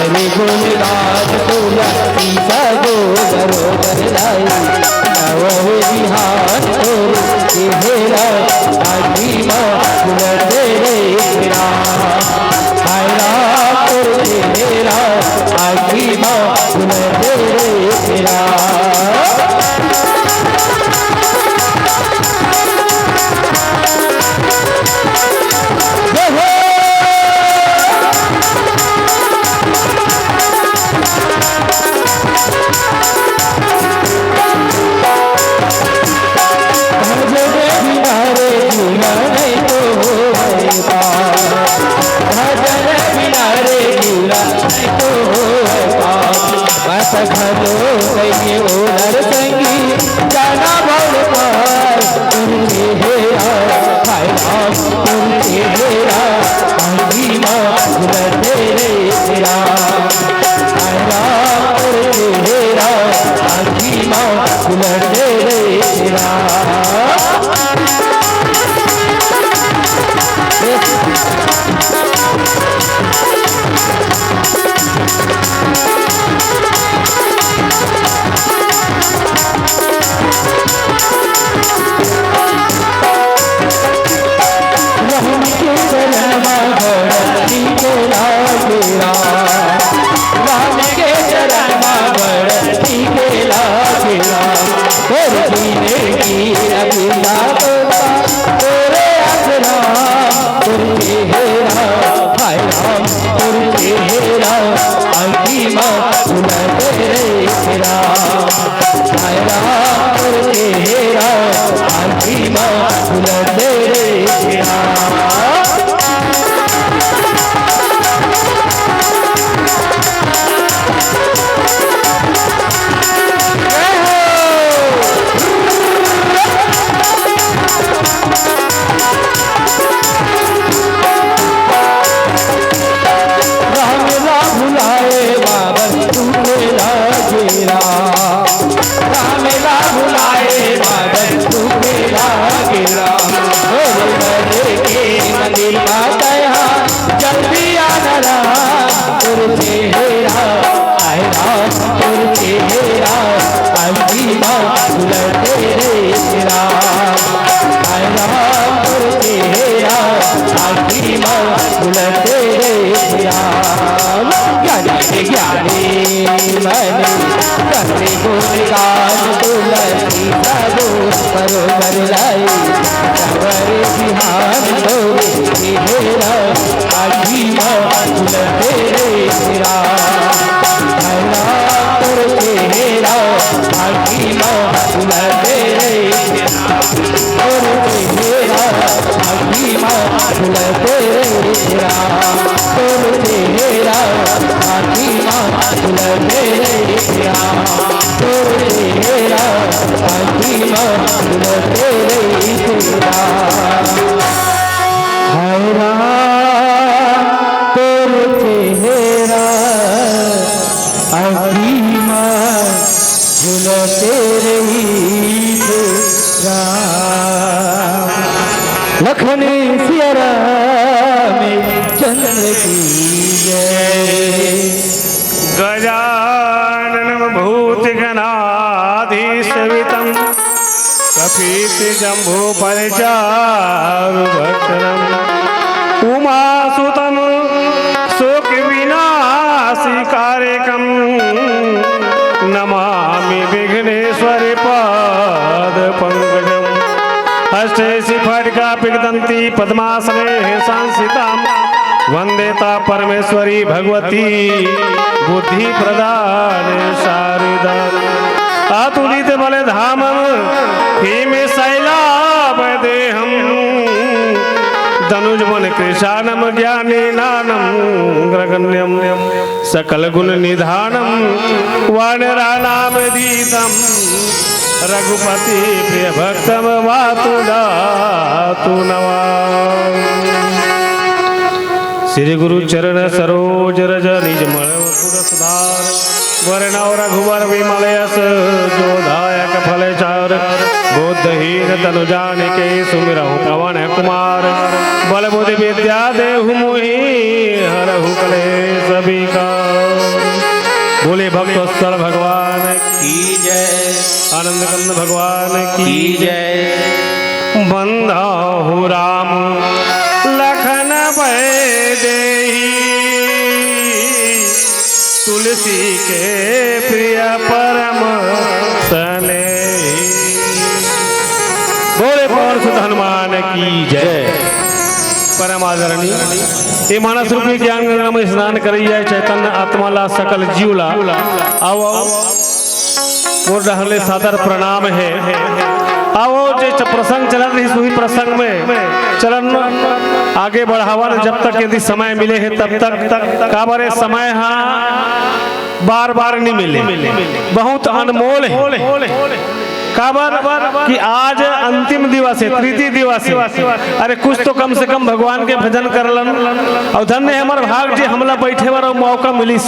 अरे गुणगान तुलसी सागो बरोबर लाई, नवरे बिहान तोरे चेहरा आखी मा झुलते रे राम। हाय राम तोरे चेहरा आखी मा चेहरा, हाय राम, तोर चेहरा, आँखी मा उलट रे राम। हाय राम, तोर चेहरा, आँखी मा उलट रे राम। राम ला भुलाए बाबर तू मेरा गेरा। राम ला भुलाए बाबर तू मेरा गेरा। और घर के मंदिर का तैहा जल्दी आना राम। तोर चेहरा, हाय राम, तोर चेहरा, आँखी मा उलट रे राम। हाय राम, तोर चेहरा, आँखी मा उलट रे राम। ज्ञानी रे ज्ञानी मने, करने गुणगान तुलसी सबो परोवर लाई। सबर बिहान तोर चेहरा, आँखी मा उलट रे राम। हाय राम, तोर चेहरा, आँखी मा उलट रे राम। तोर चेहरा, आँखी मा उलट रे राम। तोर चेहरा, आँखी मा उलट रे राम। तोर चेहरा, आँखी मा उलट रे राम। हाय राम, तोर चेहरा, आँखी मा झुलते रहिथे राम। लखन सिया राम चंद्र की जय। गजाननं भूतगणाधिसेवितं कपित्थजम्बूफलचारुभक्षणम्। उमासुतं शोकविनाशकारिकं नमामि विघ्नेश्वरपादपङ्कजम्। हस्ते सिंहखड्गं पद्मे संस्थितां वन्दे तां परमेश्वरीं भगवतीं बुद्धिप्रदां शारदाम्। अतुलितबलधामं भीमशैलवदेहं दनुजवनकृशानुं ज्ञानानन्दगणं सकलगुण निधानम्। वानराणामधीशं रघुपतिप्रियभक्तं वातुलातुनवा। श्री गुरु चरण सरोज रज निज मन मुकुर सुधार। वरनउँ रघुबर विमल यश जोदायक फल चार। बुद्धिहीन तनु जानिके सुमिरहु पवन कुमार। बल बुद्धि विद्या देहु मोहि हरहु कलेस विकार। बोले भक्त वत्सल भगवान की जय। आनंद कंद भगवान की जय। बंधहु राम लखन वैदेही तुलसी के प्रिय परम स्नेही। बोले पवन सुत हनुमान की जय। परम आदरणीय, ये मानस रूपी ज्ञान गंगा में स्नान करइया चैतन्य आत्मा ला, सकल जीव ला, आओ, आओ, मोर डहर ले सादर प्रणाम हे। आओ, जे च-, प्रसंग चलत रहिस, उही प्रसंग में चलन आगे बढ़ावन, जब तक यदि समय मिले हे तब तक। काबर ये समय हा बार बार नहीं मिले, बहुत अनमोल हे। काबर कि आज अंतिम दिवस हे, तृतीय दिवस हे। अरे कुछ तो कम से कम भगवान के भजन कर लन। अउ धन्य हे हमर भाग जे हमला बैठे बर अउ मौका मिलिस।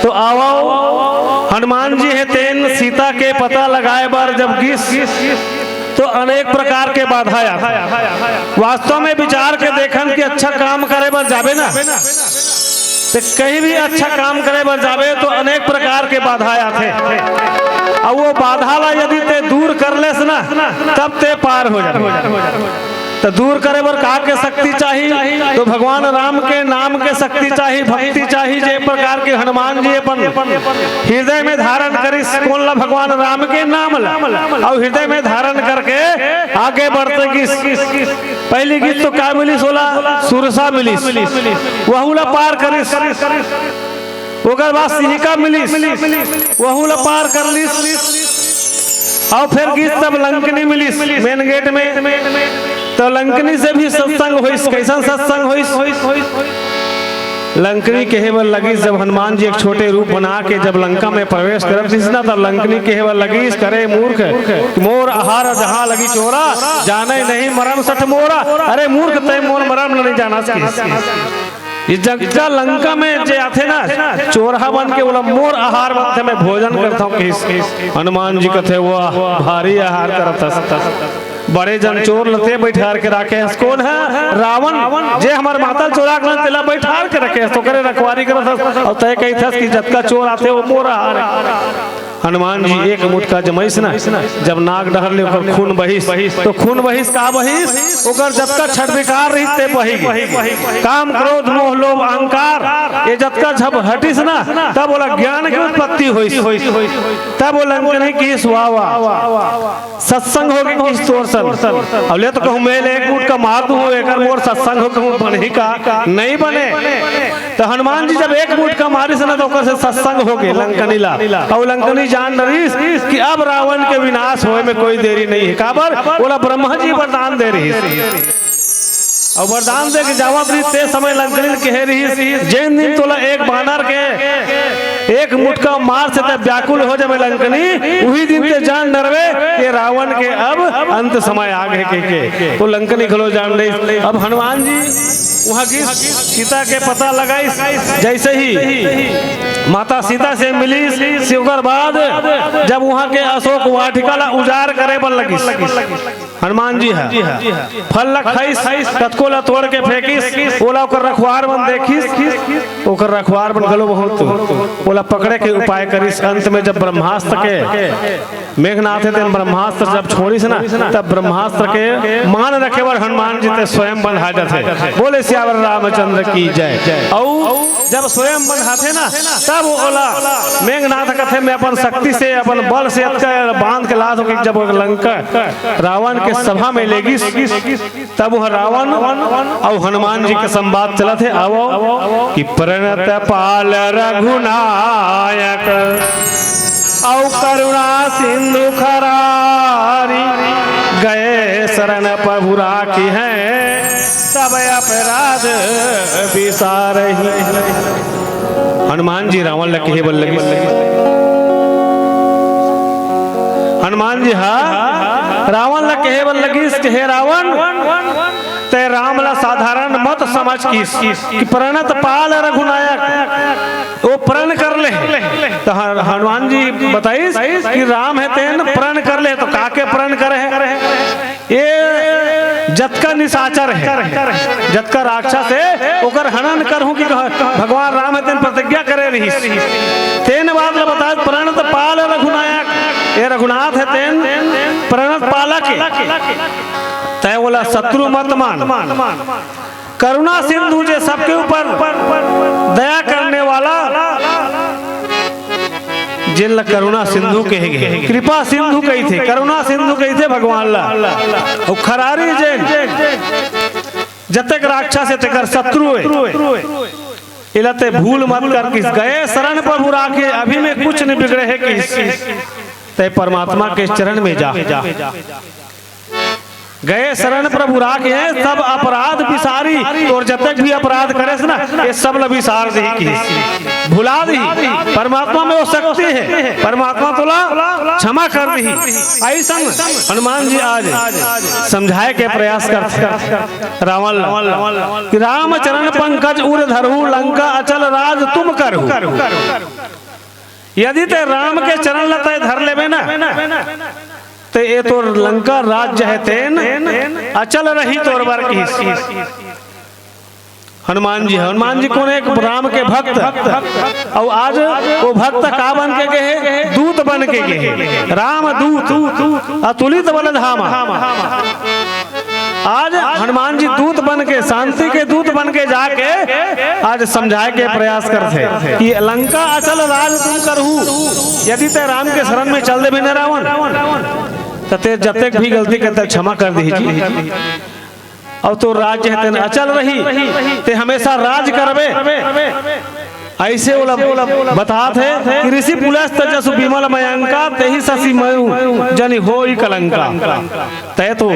तो आवव, हनुमान जी हे तेन सीता के पता लगाए बर जब गिस तो अनेक प्रकार के बाधा आथे। वास्तव में विचार के देखन कि अच्छा काम करे बर जाबे ना, ते कहीं भी अच्छा काम करे बर जाबे तो अनेक प्रकार के बाधा आथे। अउ वो बाधा ला यदि ते दूर कर लेस ना, तब ते पार हो जाबे। त दूर करे बर का के शक्ति चाही? तो भगवान राम के नाम के शक्ति चाही, भक्ति चाही। जे प्रकार के हनुमान जी अपन हृदय में धारण करिस, कोन ला? भगवान राम के नाम ला। अउ हृदय में धारण करके आगे बढ़ते गिस। पहली गिस तो का मिलिस ओला? सुरसा मिलिस, वहू ला पार करिस। ओकर बाद सिंहिका मिलिस, वहू ला पार कर लिस। अउ फेर गिस तब लंकनी मिलिस मेन गेट में। तो लंकनी से भी सत्संग होइस। कैसन सत्संग होइस? लंकनी कहे बर लगिस, जब हनुमान जी एक छोटे रूप बना के जब लंका में प्रवेश करत रिहिस ना, तब लंकनी कहे बर लगिस, "करे मूर्ख, मोर आहार जहाँ लगी चोरा, जाने नहीं मरम सठ मोरा।" अरे मूर्ख, तय मोर मरम ल नहीं जानस किस? ये जगता लंका में जे आथे ना, चोरहा बन के, ओला मोर आहार बनथे, मैं भोजन करता हूँ किस? हनुमान जी कथे, "वाह, भारी आहार करत हस।" बड़े जन चोर ल ते बैठार के राखे हस। कोन ह? रावण। जे हमर माता ल चोरा के लान, तेला बैठार के रखे हस, ओकरे रखवारी करत हस। अउ तय कहिथस कि जतका चोर आथे, वो मोर आहार हे। हनुमान जी एक मुटका जमइस ना, जब नाक डहर ले ओकर खून बहिस, तो खून बहिस, का बहिस? ओकर जतका छठ विकार रहिस, ते बहि गे। काम, क्रोध, मोह, लोभ, अहंकार, ये जतका झब हटिस ना, तब ओला ज्ञान के उत्पत्ति होइस। तब वो लंकनी किस, "वाह, वाह।" सत्संग हो गे किस तोर सन। अब ले तो कहूँ, मैं ले एक मुटका मार दूँ, एकर मोर सत्संग हो कहूँ, बनही का? नहीं बने। तो हनुमान जी जब एक मुटका मारिस ना, तो ओकर से सत्संग हो गे लंकनी ला। अउ लंकनी जान डरिस कि अब रावण के विनाश होए में कोई देरी नहीं है। काबर? ओला ब्रह्मा जी वरदान दे रहिस। अउ वरदान दे के जावत रहिस, ते समय लंकनी ल कहे रहिस, "जेन दिन तोला एक बानर के एक मुटका मार से ते व्याकुल हो जाबे लंकनी, उही दिन ते जान डरबे के रावण के अब अंत समय आ गे," कहिके। तो लंकनी घलो जान डरिस। अब हनुमान जी वहाँ गिस, सीता के पता लगाइस। जैसे ही माता सीता से मिलिस, ओकर बाद जब वहाँ के अशोक वाटिका ला उजाड़ करे बर लगिस, हनुमान जी ह फल ल खाइस, कतको ल तोड़ के फेंकिस, ओला ओकर रखवार मन देखिस, ओकर रखवार मन घलो बहुत ओला पकड़े के उपाय करिस। अंत में जब ब्रह्मास्त्र के, मेघनाथ हे तेन ब्रह्मास्त्र जब छोड़िस ना, तब ब्रह्मास्त्र के मान रखे बर हनुमान जी ते स्वयं बंधा जाथे। बोले सियावर रामचंद्र की जय। अउ जब स्वयं बंधाथे ना, तब ओला मेघनाथ कथे, "मैं अपन शक्ति से, अपन बल से अतका बांध के लात हों," कि जब लंका रावण के सभा में लेगिस, तब वह रावण अउ हनुमान जी के संवाद चलत हे। आवो कि प्रणत पाल रघुनायक अउ करुणा सिंधु खरारी, गए शरण प्रभु राखी हैं, सब अपराध बिसारही। हनुमान जी रावण ला कहे बर लगिस, हनुमान जी हा रावण ला कहे बर लगिस कि हे रावण, तै राम ला साधारण मत समझ किस कि प्रणत पाल रघुनायक, वो प्रण कर ले। तो ह-, हनुमान जी बताइस कि राम हे तेन प्रण कर ले, तो का के प्रण करे हे? ये जतका निशाचर हे, जतका राक्षस हे, ओकर हनन करहूं कि कह-, भगवान राम हे तेन प्रतिज्ञा करे रहिस। तेन बात ल बता, प्रणत पाल रघुनायक, ये रघुनाथ हे तेन प्रणत पालक हे। तै ओला शत्रु मत मान। करुणा सिंधु जे सबके ऊपर दया करने वाला, जेन ला करुणा सिंधु कहे गे, कृपा सिंधु कहिथे, करुणा सिंधु कहिथे भगवान ला। अउ खरारी जेन जतेक राक्षस हे तेकर शत्रु हे, एला तै भूल मत कर किस। गए शरण प्रभु राखे, अभी में कुछ नहीं बिगड़े हे किस। तै परमात्मा के चरण में जा। गए शरण प्रभु राखे, सब अपराध बिसारी। तोर जतक भी अपराध करेस ना, ये सब ल बिसार दिही किस, भुला दिही। परमात्मा में वो शक्ति हे, परमात्मा तोला क्षमा कर दिही। अइसन हनुमान जी आज समझाए के प्रयास करथे रावण ला कि राम चरण पंकज उर धरहु, लंका अचल राज तुम करहु। यदि तै राम के चरण ल तै धर लेबे ना, त ए तोर लंका राज्य हे तेन अचल रही तोर बर किस। हनुमान जी, हनुमान जी कोन एक राम के भक्त, अउ आज वो भक्त का बन के गे हे? दूत बन के गे हे। राम दूत अतुलित बल धामा। आज हनुमान जी दूत बन के, शांति के दूत बन के जाके आज समझाए के प्रयास करथे कि लंका अचल राज तुम करहु, यदि तै राम के शरण में चल देबे न रावण, त तैं जतेक भी गलती करते क्षमा कर दीही जी। अउ तोर राज्य हे तेन अचल रही, तैं हमेशा राज करबे। अइसे ओला बतात हे कि ऋषि पुलस्त जसु बिमल मयंका, तेहि ससि मनु जनि होई कलंका। तैं तो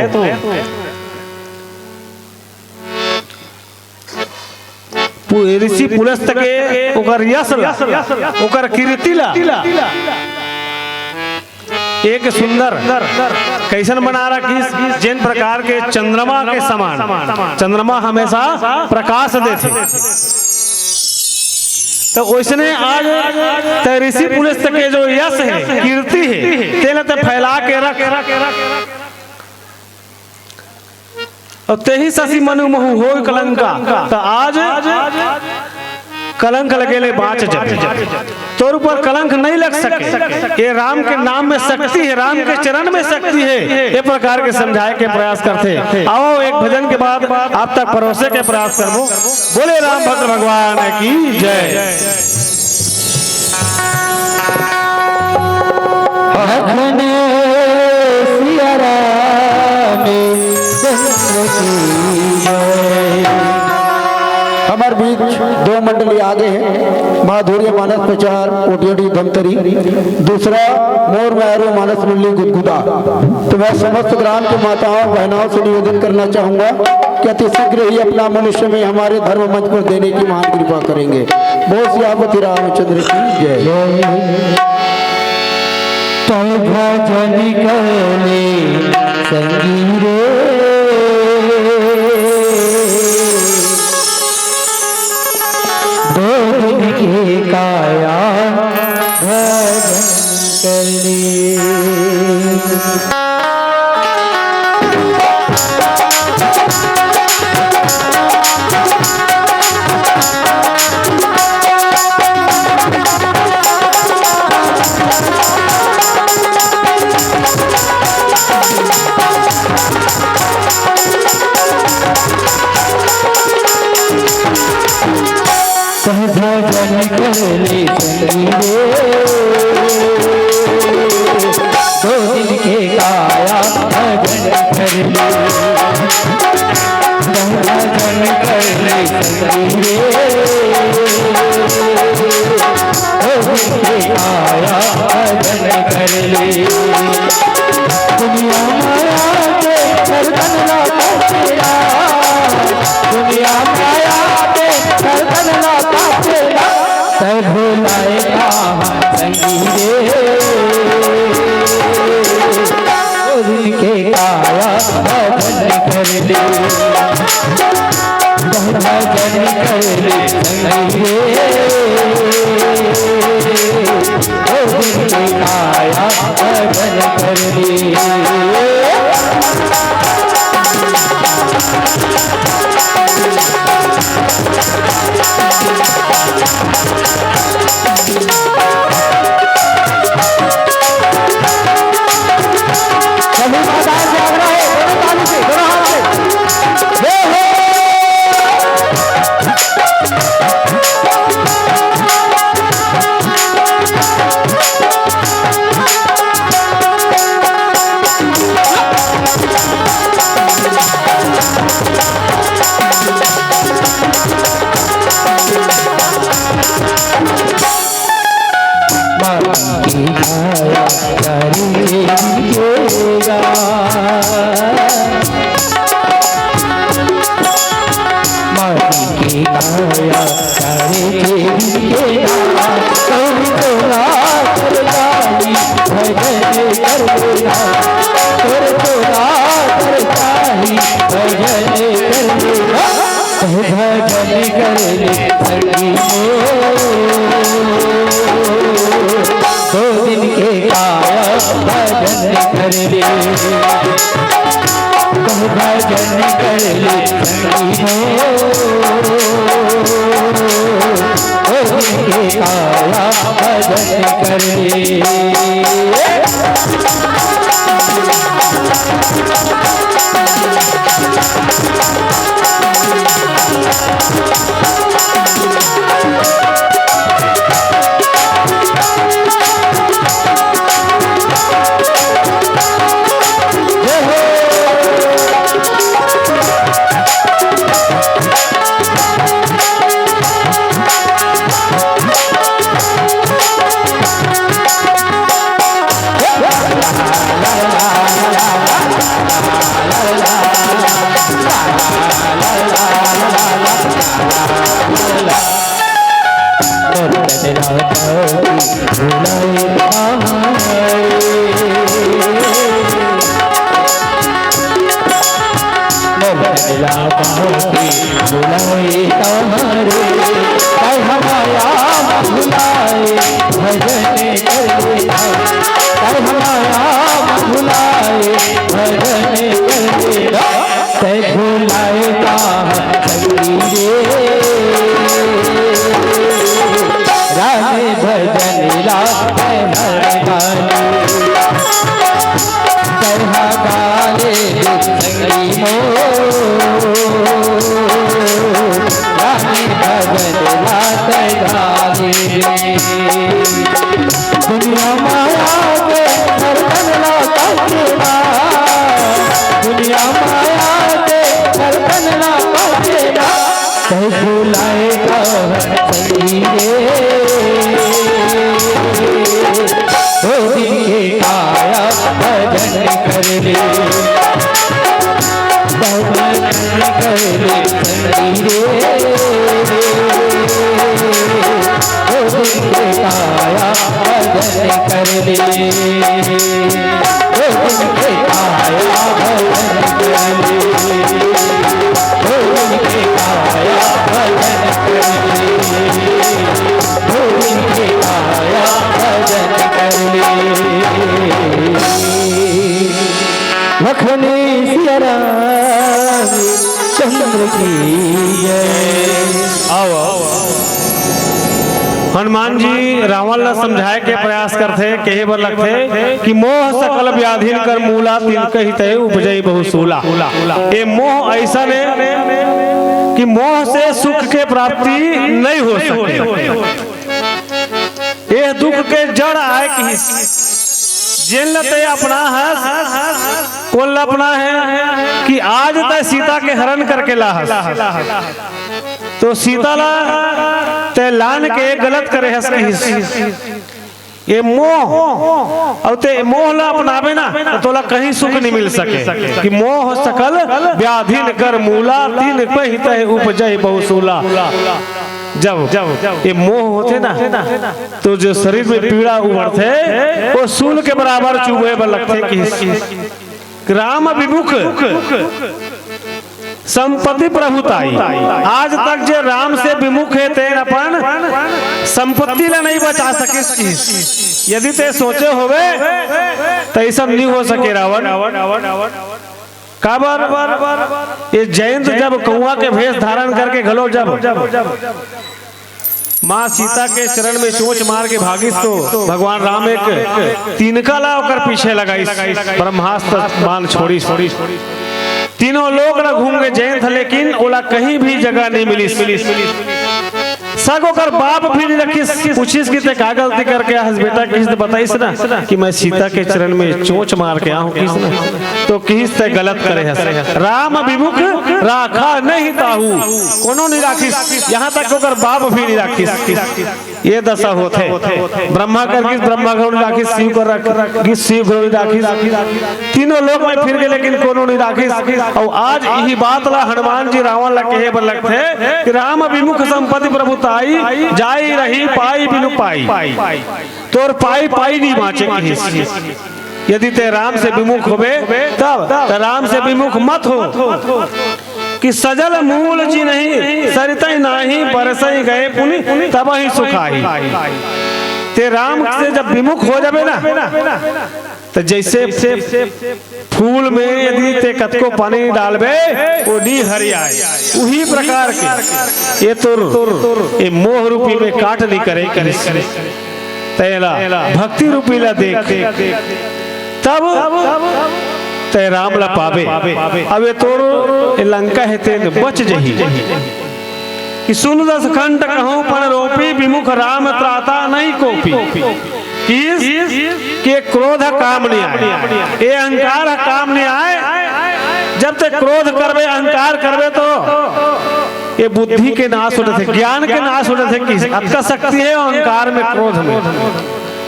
पु-, ऋषि पुलस्त के ओकर यश ला, ओकर कीर्ति ला एक सुंदर कइसन बना रखिस, जेन प्रकार के चंद्रमा के समान, चंद्रमा हमेशा प्रकाश देथे। त ओइसने आज तैं ऋषि पुलस्त के जो यश हे, कीर्ति हे, तेला तैं फैला के रख। अउ तेहि ससि मनु महु होय कलंका, त आज कलंक लगे ले बाँच जाबे। तोर ऊपर कलंक नइ लग सके। ये राम के नाम में शक्ति हे, राम के चरण में शक्ति हे। ये प्रकार के समझाए के प्रयास करथे। आओ, एक भजन के बाद आप तक परोसे के प्रयास करबो। बोले रामभद्र भगवान की जय। अखने सिया राम चंद्र की जय। हमारे बीच दो मंडली आगे हैं, माधुर्य मानस प्रचार, ओटीओटी धमतरी, दूसरा मोर मैरू मानस मंडली गुदगुदा। तो मैं समस्त ग्राम के माताओं बहनाओं से निवेदन करना चाहूंगा कि अति शीघ्र ही अपना मनुष्य में हमारे धर्म मंच पर देने की महान कृपा करेंगे। बोल सियापति रामचंद्र की जय। तब भजन करले संगी रे, दो दिन के काया भजन करले। कह भजन करले संगी रे, दो दिन के काया भजन करले। कह भजन करले संगी रे, दो दिन के काया भजन करले। दुनिया माया के धड़कन ला तेरा, दुनिया माया के धड़कन ला तेरा, तै भुलाए कहाँ संगी रे। ओ दिन के काया भजन करले, भजन करले संगी रे। ओ दिन के काया भजन करले। प्रभु का दास जाग रहा है, दोनों ताली से, दोनों हाथ से। जय हो। भजन करले संगी मोर, दो दिन के काया भजन करले। भजन करले संगी मोर, दो दिन के काया भजन करले। भजन कर ले, भजन कर ले सखी रे। गोविंद के काया भजन कर ले, गोविंद के काया भजन कर ले, गोविंद के काया भजन कर ले, गोविंद के काया भजन कर ले। लखन सिया राम चंद्र की जय। आओ, आओ। हनुमान जी रावण ला समझाए के प्रयास करथे, कहे बर लगथे कि मोह सकल व्याधिन कर मूला, तिनकहिं तय उपजई बहु सूला। ए मोह अइसन हे कि मोह से सुख के प्राप्ति नहीं हो सके। एह दुख के जड़ आय किहिस, जेन ल तैं अपना हस, कोन ल अपना हे कि आज तैं सीता के हरण करके ला हस, तो सीता ला तैं लान के गलत करे हस किहिस। ए मोह, अउ तैं मोह ला अपनाबे ना, तो तोला कहीं सुख नहीं मिल सके। कि मोह सकल व्याधिन कर मूला, तिनकहिं तय उपजई बहु सूला। जब ए मोह होथे ना, तो जो शरीर में पीड़ा उमड़थे, वो सूल के बराबर चुभे बर लगथे किहिस। राम विमुख संपत्ति प्रभुताई। आज तक जे राम से विमुख हे, तेन अपन संपत्ति ला नहीं बचा सकिस किहिस। यदि तैं सोचे होबे, त अइसन नहीं हो सके रावण। काबर? ए जयंत जब कौआ के भेष धारण करके घलो जब माँ सीता के चरण में चोंच मार के भागिस, तो भगवान राम एक तिनका ला ओकर पीछे लगाइस, ब्रह्मास्त्र बाण छोड़िस। तीनों लोक ला घूम के जयंत, लेकिन ओला कहीं भी जगह नहीं मिलिस। सग ओकर बाप भी नहीं रखिस। पूछिस कि तैं का गलती करके आए हस बेटा, किहिस त बताइस ना कि मैं सीता के चरण में चोंच मार के आए हंव किहिस ना, तो किहिस तैं गलत करे हस। राम विमुख राखा नहीं ताहू, कोनो नहीं राखिस, यहाँ तक ओकर बाप भी नहीं राखिस। ये दशा होथे। ब्रह्मा कर गिस, ब्रह्मा घलो नहीं राखिस, शिव कर रख-, गिस, शिव घलो नहीं राखिस। तीनों लोक में फिर गे, लेकिन कोनो नहीं राखिस। अउ आज इही बात ला हनुमान जी रावण ला कहे बर लगथे कि राम विमुख संपत्ति प्रभुताई, जाई रही पाई बिनु पाई। तोर पाई पाई नहीं बाँचे किहिस। यदि तैं राम से विमुख होबे, तब त राम से विमुख मत हो। कि सजल मूल जिनहि सरितहि नाहि, बरसहि गए पुनि तबहि सुखाहि। तैं राम से जब विमुख हो जाबे ना, त जइसे फूल में यदि तैं कतको पानी डालबे, वो नी हरियाय, उही प्रकार के ये तोर, ये मोह रूपी में काट नी करे किहिस। तैं एला भक्ति रूपी ला देख, तब तैं राम ला पाबे। अब ये तोर ये लंका हे, तेन बच जही। कि सुन दस कंठ कहूँ पण रोपी, विमुख राम त्राता नहीं कोपी। किहिस कि ये क्रोध काम नहीं आय, ये अहंकार काम नहीं आय। जब तैं क्रोध करबे, अहंकार करबे, तो ये बुद्धि के नाश हो जाथे, ज्ञान के नाश हो जाथे। किहिस अतका शक्ति हे अहंकार में, क्रोध में।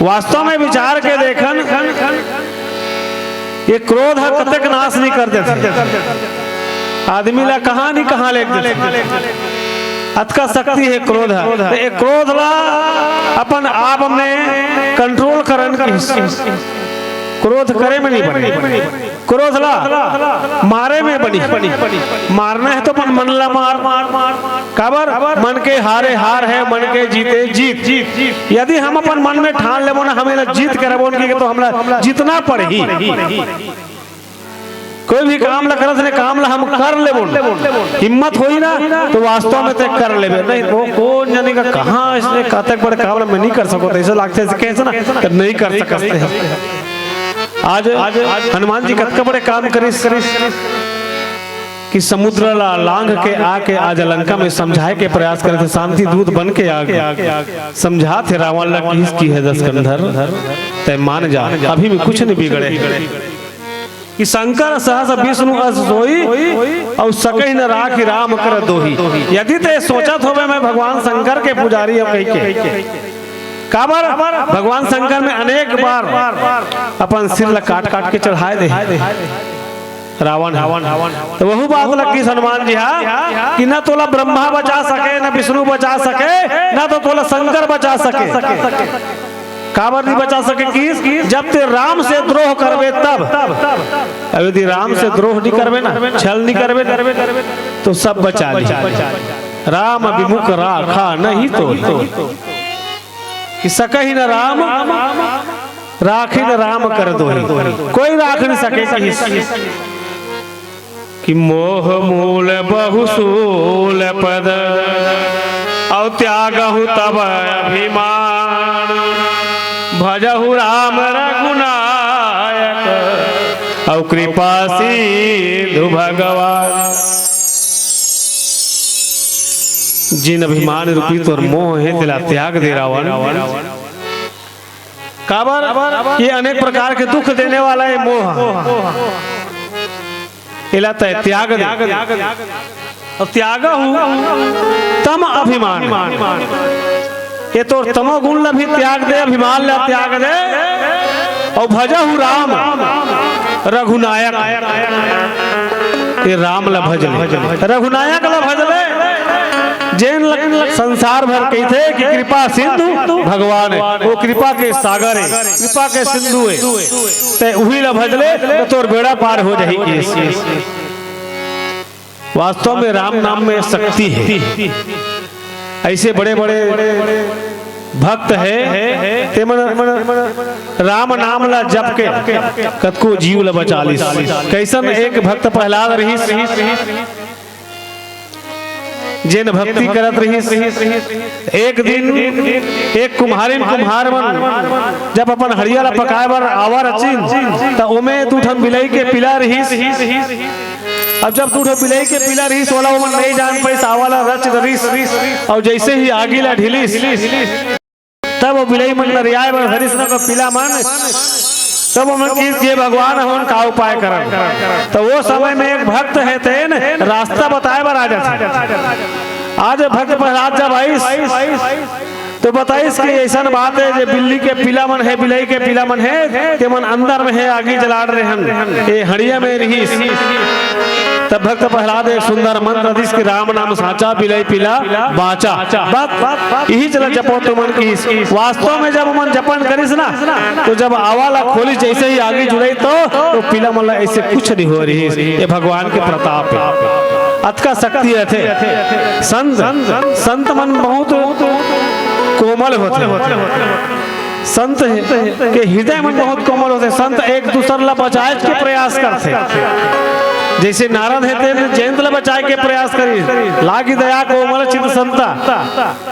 वास्तव में विचार के देखन, ये क्रोध ह कतेक नाश नहीं कर देथे, आदमी ला कहाँ नहीं कहाँ ले देथे। अतका शक्ति हे क्रोध ह। त ये क्रोध ला अपन आप में control करन किहिस। क्रोध करे में नहीं बने, क्रोध ला मारे में बनी। मारना हे तो अपन मन ला मार। काबर? मन के हारे हार हे, मन के जीते जीत। यदि हम अपन मन में ठान लेबो ना, हम एला जीत के रहबो ना, कि तो हमला जीतना पड़ही। कोई भी काम ला करत हे, काम ला हम कर लेबो ना, हिम्मत होही ना, तो वास्तव में तैं कर लेबे। नहीं, वो कोन जनी का कहाँ अइसने कतेक बड़े काम ला मैं नहीं कर सकत, अइसे लागथे, अइसे कहे से ना, त नहीं कर सकत हे। आज हनुमान जी कतका बड़े काम करिस कि समुद्र ला लांघ के आके आज लंका में समझाए के प्रयास करे थे, शांति दूत बन के आके समझाथे रावण ला, किहिस कि हे दस कंधर, तैं मान जा, अभी में कुछ नहीं बिगड़े। कि शंकर सहस विष्णु अस सोई, अउ सकहि न राखि राम कर दोही। यदि तैं सोचत होबे मैं भगवान शंकर के पुजारी हंव कहिके, काबर भगवान शंकर में अनेक बार अपन सिर ला काट काट के चढ़ाए दे रावण ह। तो वहू बात लग गिस हनुमान जी हा कि ना तोला ब्रह्मा बचा सके, ना विष्णु बचा सके, ना तो तोला शंकर बचा सके। काबर नहीं बचा सके कि जब ते राम से द्रोह करबे तब। अब यदि राम से द्रोह नहीं करबे ना, छल नहीं करबे ना, तो सब बचा ली। राम विमुख राखा नहीं तो, कि सकहि न राम, राखिन राम कर दोही। कोई राख नहीं सके कि, कि मोह मूल बहुसूल पद, अउ त्यागहु तब अभिमान। भजहु राम रघुनायक, अउ कृपा सिंधु भगवान। जिन अभिमान रूपी तोर मोह हे, तेला त्याग दे रावण। काबर ये अनेक प्रकार के दुख देने वाला ये मोह, एला तय त्याग दे। अउ त्यागहु तम अभिमान, ये तोर तमोगुण ला भी त्याग दे, अभिमान ला त्याग दे। अउ भजहु राम रघुनायक, ये राम ला भज ले, रघुनायक ला भज ले। जेन ल-, संसार भर कहिथे कि कृपा सिंधु भगवान हे, वो कृपा के सागर हे, कृपा के सिंधु हे। ते उही ला भज ले, तो तोर बेड़ा पार हो जाही। वास्तव में राम नाम में शक्ति हे। ऐसे बड़े बड़े भक्त हे, ते मन राम नाम ला जप के कतको जीव ला बचा लिस। कैसन एक भक्त प्रहलाद रहिस, जेन भक्ति करत रहिस। एक दिन एक कुम्हारिन कुम्हार मन जब अपन हड़िया ला पकाए बर आवा रचिन, त ओमे दू ठन बिलई के पिला रहिस। अब जब दू ठन बिलई के पिला रहिस, ओला ओमन नइ जान पाइस, आवा ला रच डरिस। अउ जइसे ही आगी ला ढिलिस, तब वो बिलई मन नरियाए बर धरिस न, तो पिला मन, तब ओमन किहिस, "हे भगवान, हमन का उपाय करन?" तो वो समय में एक भक्त हे, तेन रास्ता बताए बर आ जाथे। आज भक्त प्रहलाद जब आइस, तो बताइस कि अइसन बात हे, जे बिल्ली के पिला मन हे, बिलई के पिला मन हे, ते मन अंदर में हे, आगी जलाड़ रहे हन, ये हड़िया में रहिस। तब भक्त प्रहलाद एक सुंदर मंत्र दिस कि राम नाम सांचा, बिलई पिला बांचा। बस, इही चला जपो तुमन की। वास्तव में जब ओमन जपन करिस ना, तो जब आवा ला खोलिस, जइसे ही आगी जुड़ाइस, तो, तो पिला मन ला अइसे कुछ नहीं हो रहिस। ये भगवान के प्रताप हे, अतका शक्ति रहिथे। संत, संत मन बहुत कोमल होथे। संत के हृदय मन बहुत कोमल होथे। संत एक दूसर ला बचाए के प्रयास करथे। जइसे नारद हे, तेन जयंत ला बचाए के प्रयास करिस, "लागि दया कोमल चित संता।"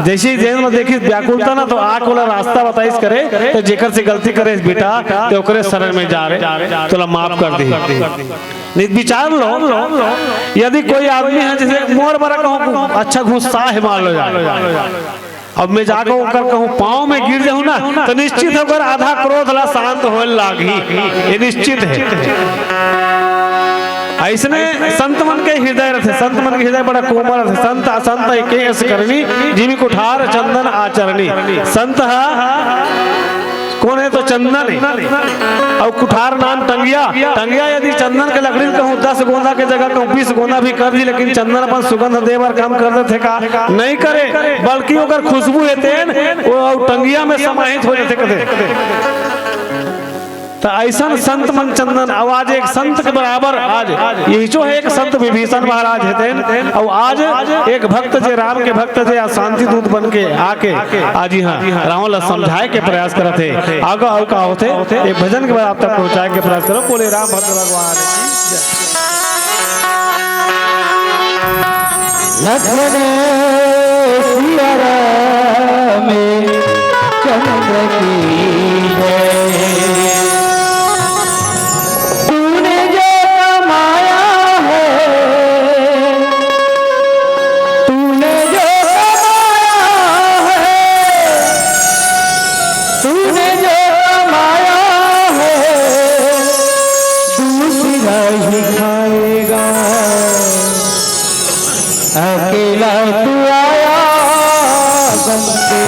जइसे ही जयंत ला देखिस व्याकुलता ना, तो आके ओला रास्ता बताइस करे, तो जेकर से गलती करे बेटा, ते ओकरे शरण में जा रे, तोला माफ कर दिही। नहीं, विचार लो, यदि कोई आदमी हे, जइसे मोर बर कहूँ अच्छा गुस्सा हे, मान लो जाए, अब मैं जाके ओकर कहूँ पाँव में गिर जाहूँ ना, तो निश्चित हे ओकर आधा क्रोध ला शांत होए लागही, ये निश्चित हे। अइसने संत मन के हृदय रहिथे, संत मन के हृदय बड़ा कोमल रहिथे। संत असंत एके अस करनी, जिमि कुठार चंदन आचरनी। संत ह कोन हे? तो चंदन हे। अउ कुठार नाम टंगिया, टंगिया यदि चंदन के लकड़ी कहूँ दस गोंदा के जगह कहूँ बीस गोंदा भी कर दी, लेकिन चंदन अपन सुगंध दे बर काम कर देथे का? नहीं करे, बल्कि ओकर खुशबू हे तेन, वो अउ टंगिया में समाहित हो जाथे कथे। त अइसन संत मन चंदन, अउ आज एक संत के बराबर आज यही जो हे एक संत विभीषण महाराज हे तेन, अउ आज एक भक्त जे राम के भक्त जे आज शांति दूत बन के आके आज इहाँ रावण ला समझाए के प्रयास करत हे। आगे अउ का होथे, एक भजन के बाद आप तक पहुँचाए के प्रयास करो। बोले रामभद्र भगवान की जय। लखन सिया राम चंद्र की जय। तूने जो कमाया है, तूने जो कमाया है, तूने जो कमाया है, दूसरा ही खाएगा। अकेला तू आया बन के।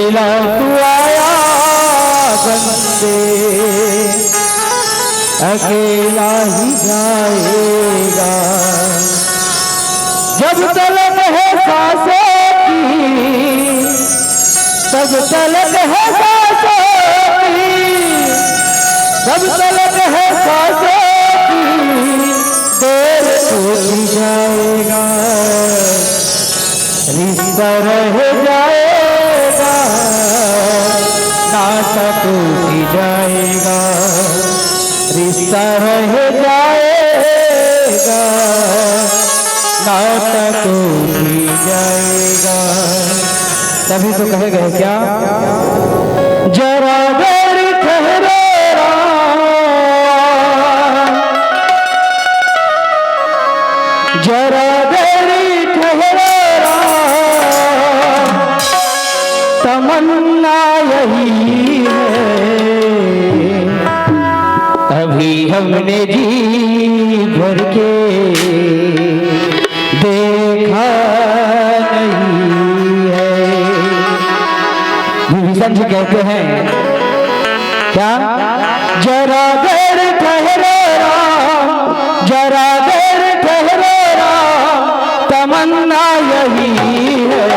अकेला तू आया बंदे, अकेला ही जाएगा। जब तलक है सांसों की, तब तलक है सांसों की, जब तलक है सांसों की, देर टूट जाएगा, रिश्ता रह जाएगा, नाता टूट जाएगा, रिश्ता रह जाएगा, नाता टूट जाएगा। तभी तो कहे गए क्या, जरा देर ठहरो राम, जरा देर ठहरो राम, तमन्ना यही है, अभी हमने जी भर के देखा नहीं है। विभीषण जी कहते हैं क्या, जरा देर ठहरो राम, जरा देर ठहरो राम, तमन्ना यही है,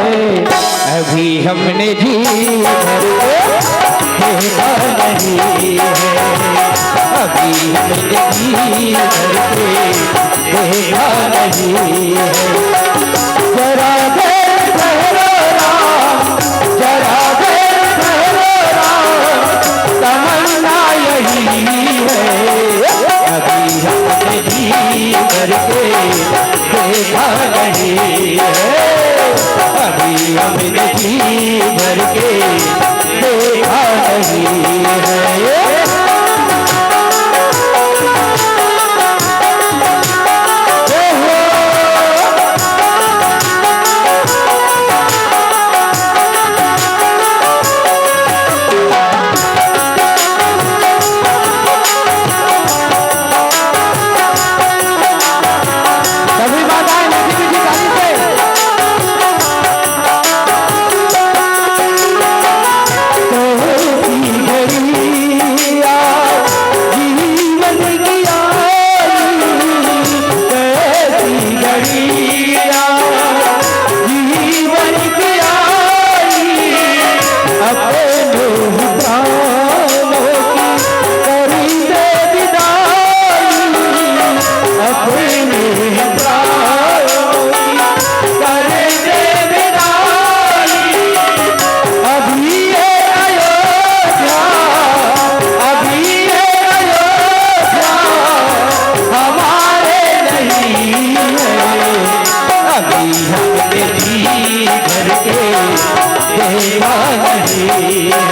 अभी हमने जी भर के देखा नहीं है, अभी हमने जी भर के देखा नहीं है। जरा देर ठहरो राम, जरा देर ठहरो राम, तमन्ना यही है, अभी हमने जी भर के देखा नहीं है, अभी हमने जी भर के देखा नहीं है। सभी माताएं मीठी मीठी ताली से। कैसी घड़ी आ जीवन की आई, कैसी घड़ी आ जीवन की आई, अपने प्राणों की कर दे विदाई, अपने प्राणों की कर दे विदाई। अभी ये अयोध्या, अभी ये अयोध्या हमारे नहीं है, अभी हमने जी भर के देखा नहीं है,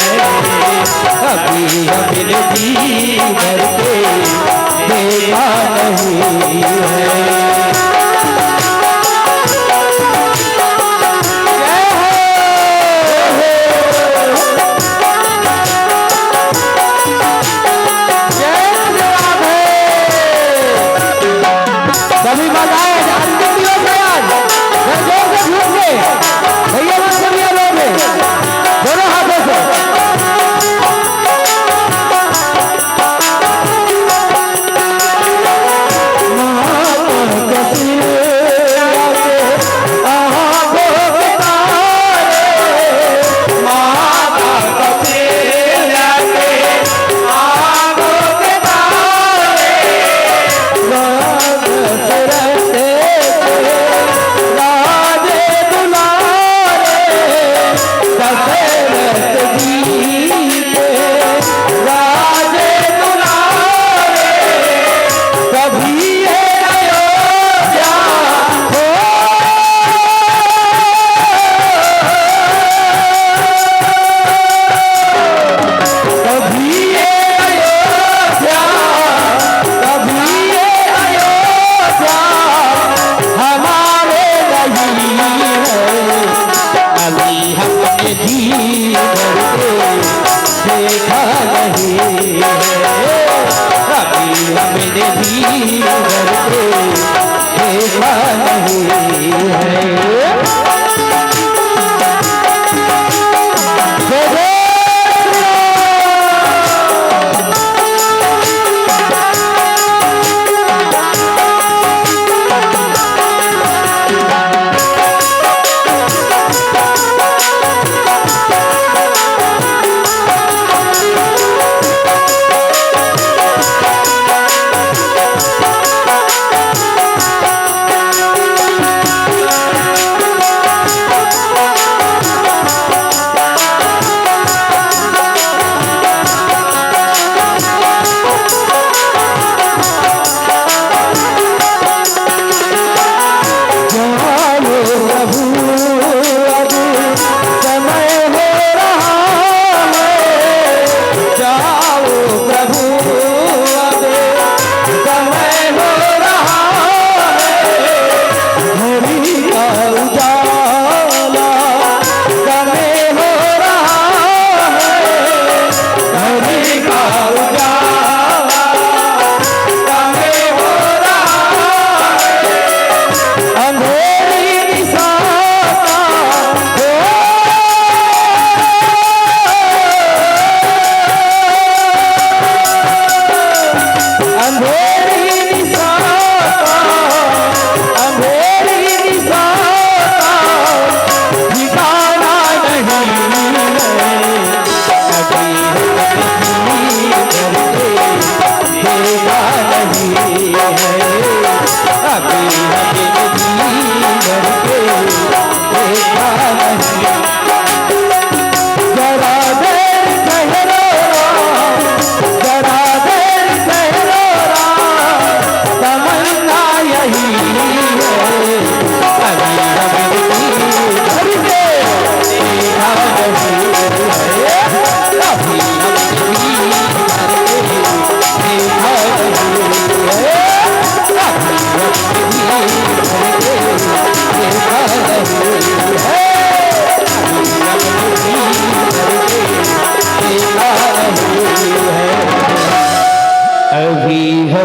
अभी हमने जी भर के देखा नहीं है। जय हो। जय श्री राधे। सभी माताएं, आज के दिवस है आज, मैं जोर से झूम के भैया लोग, सभी लोग हैं, दोनों हाथों से।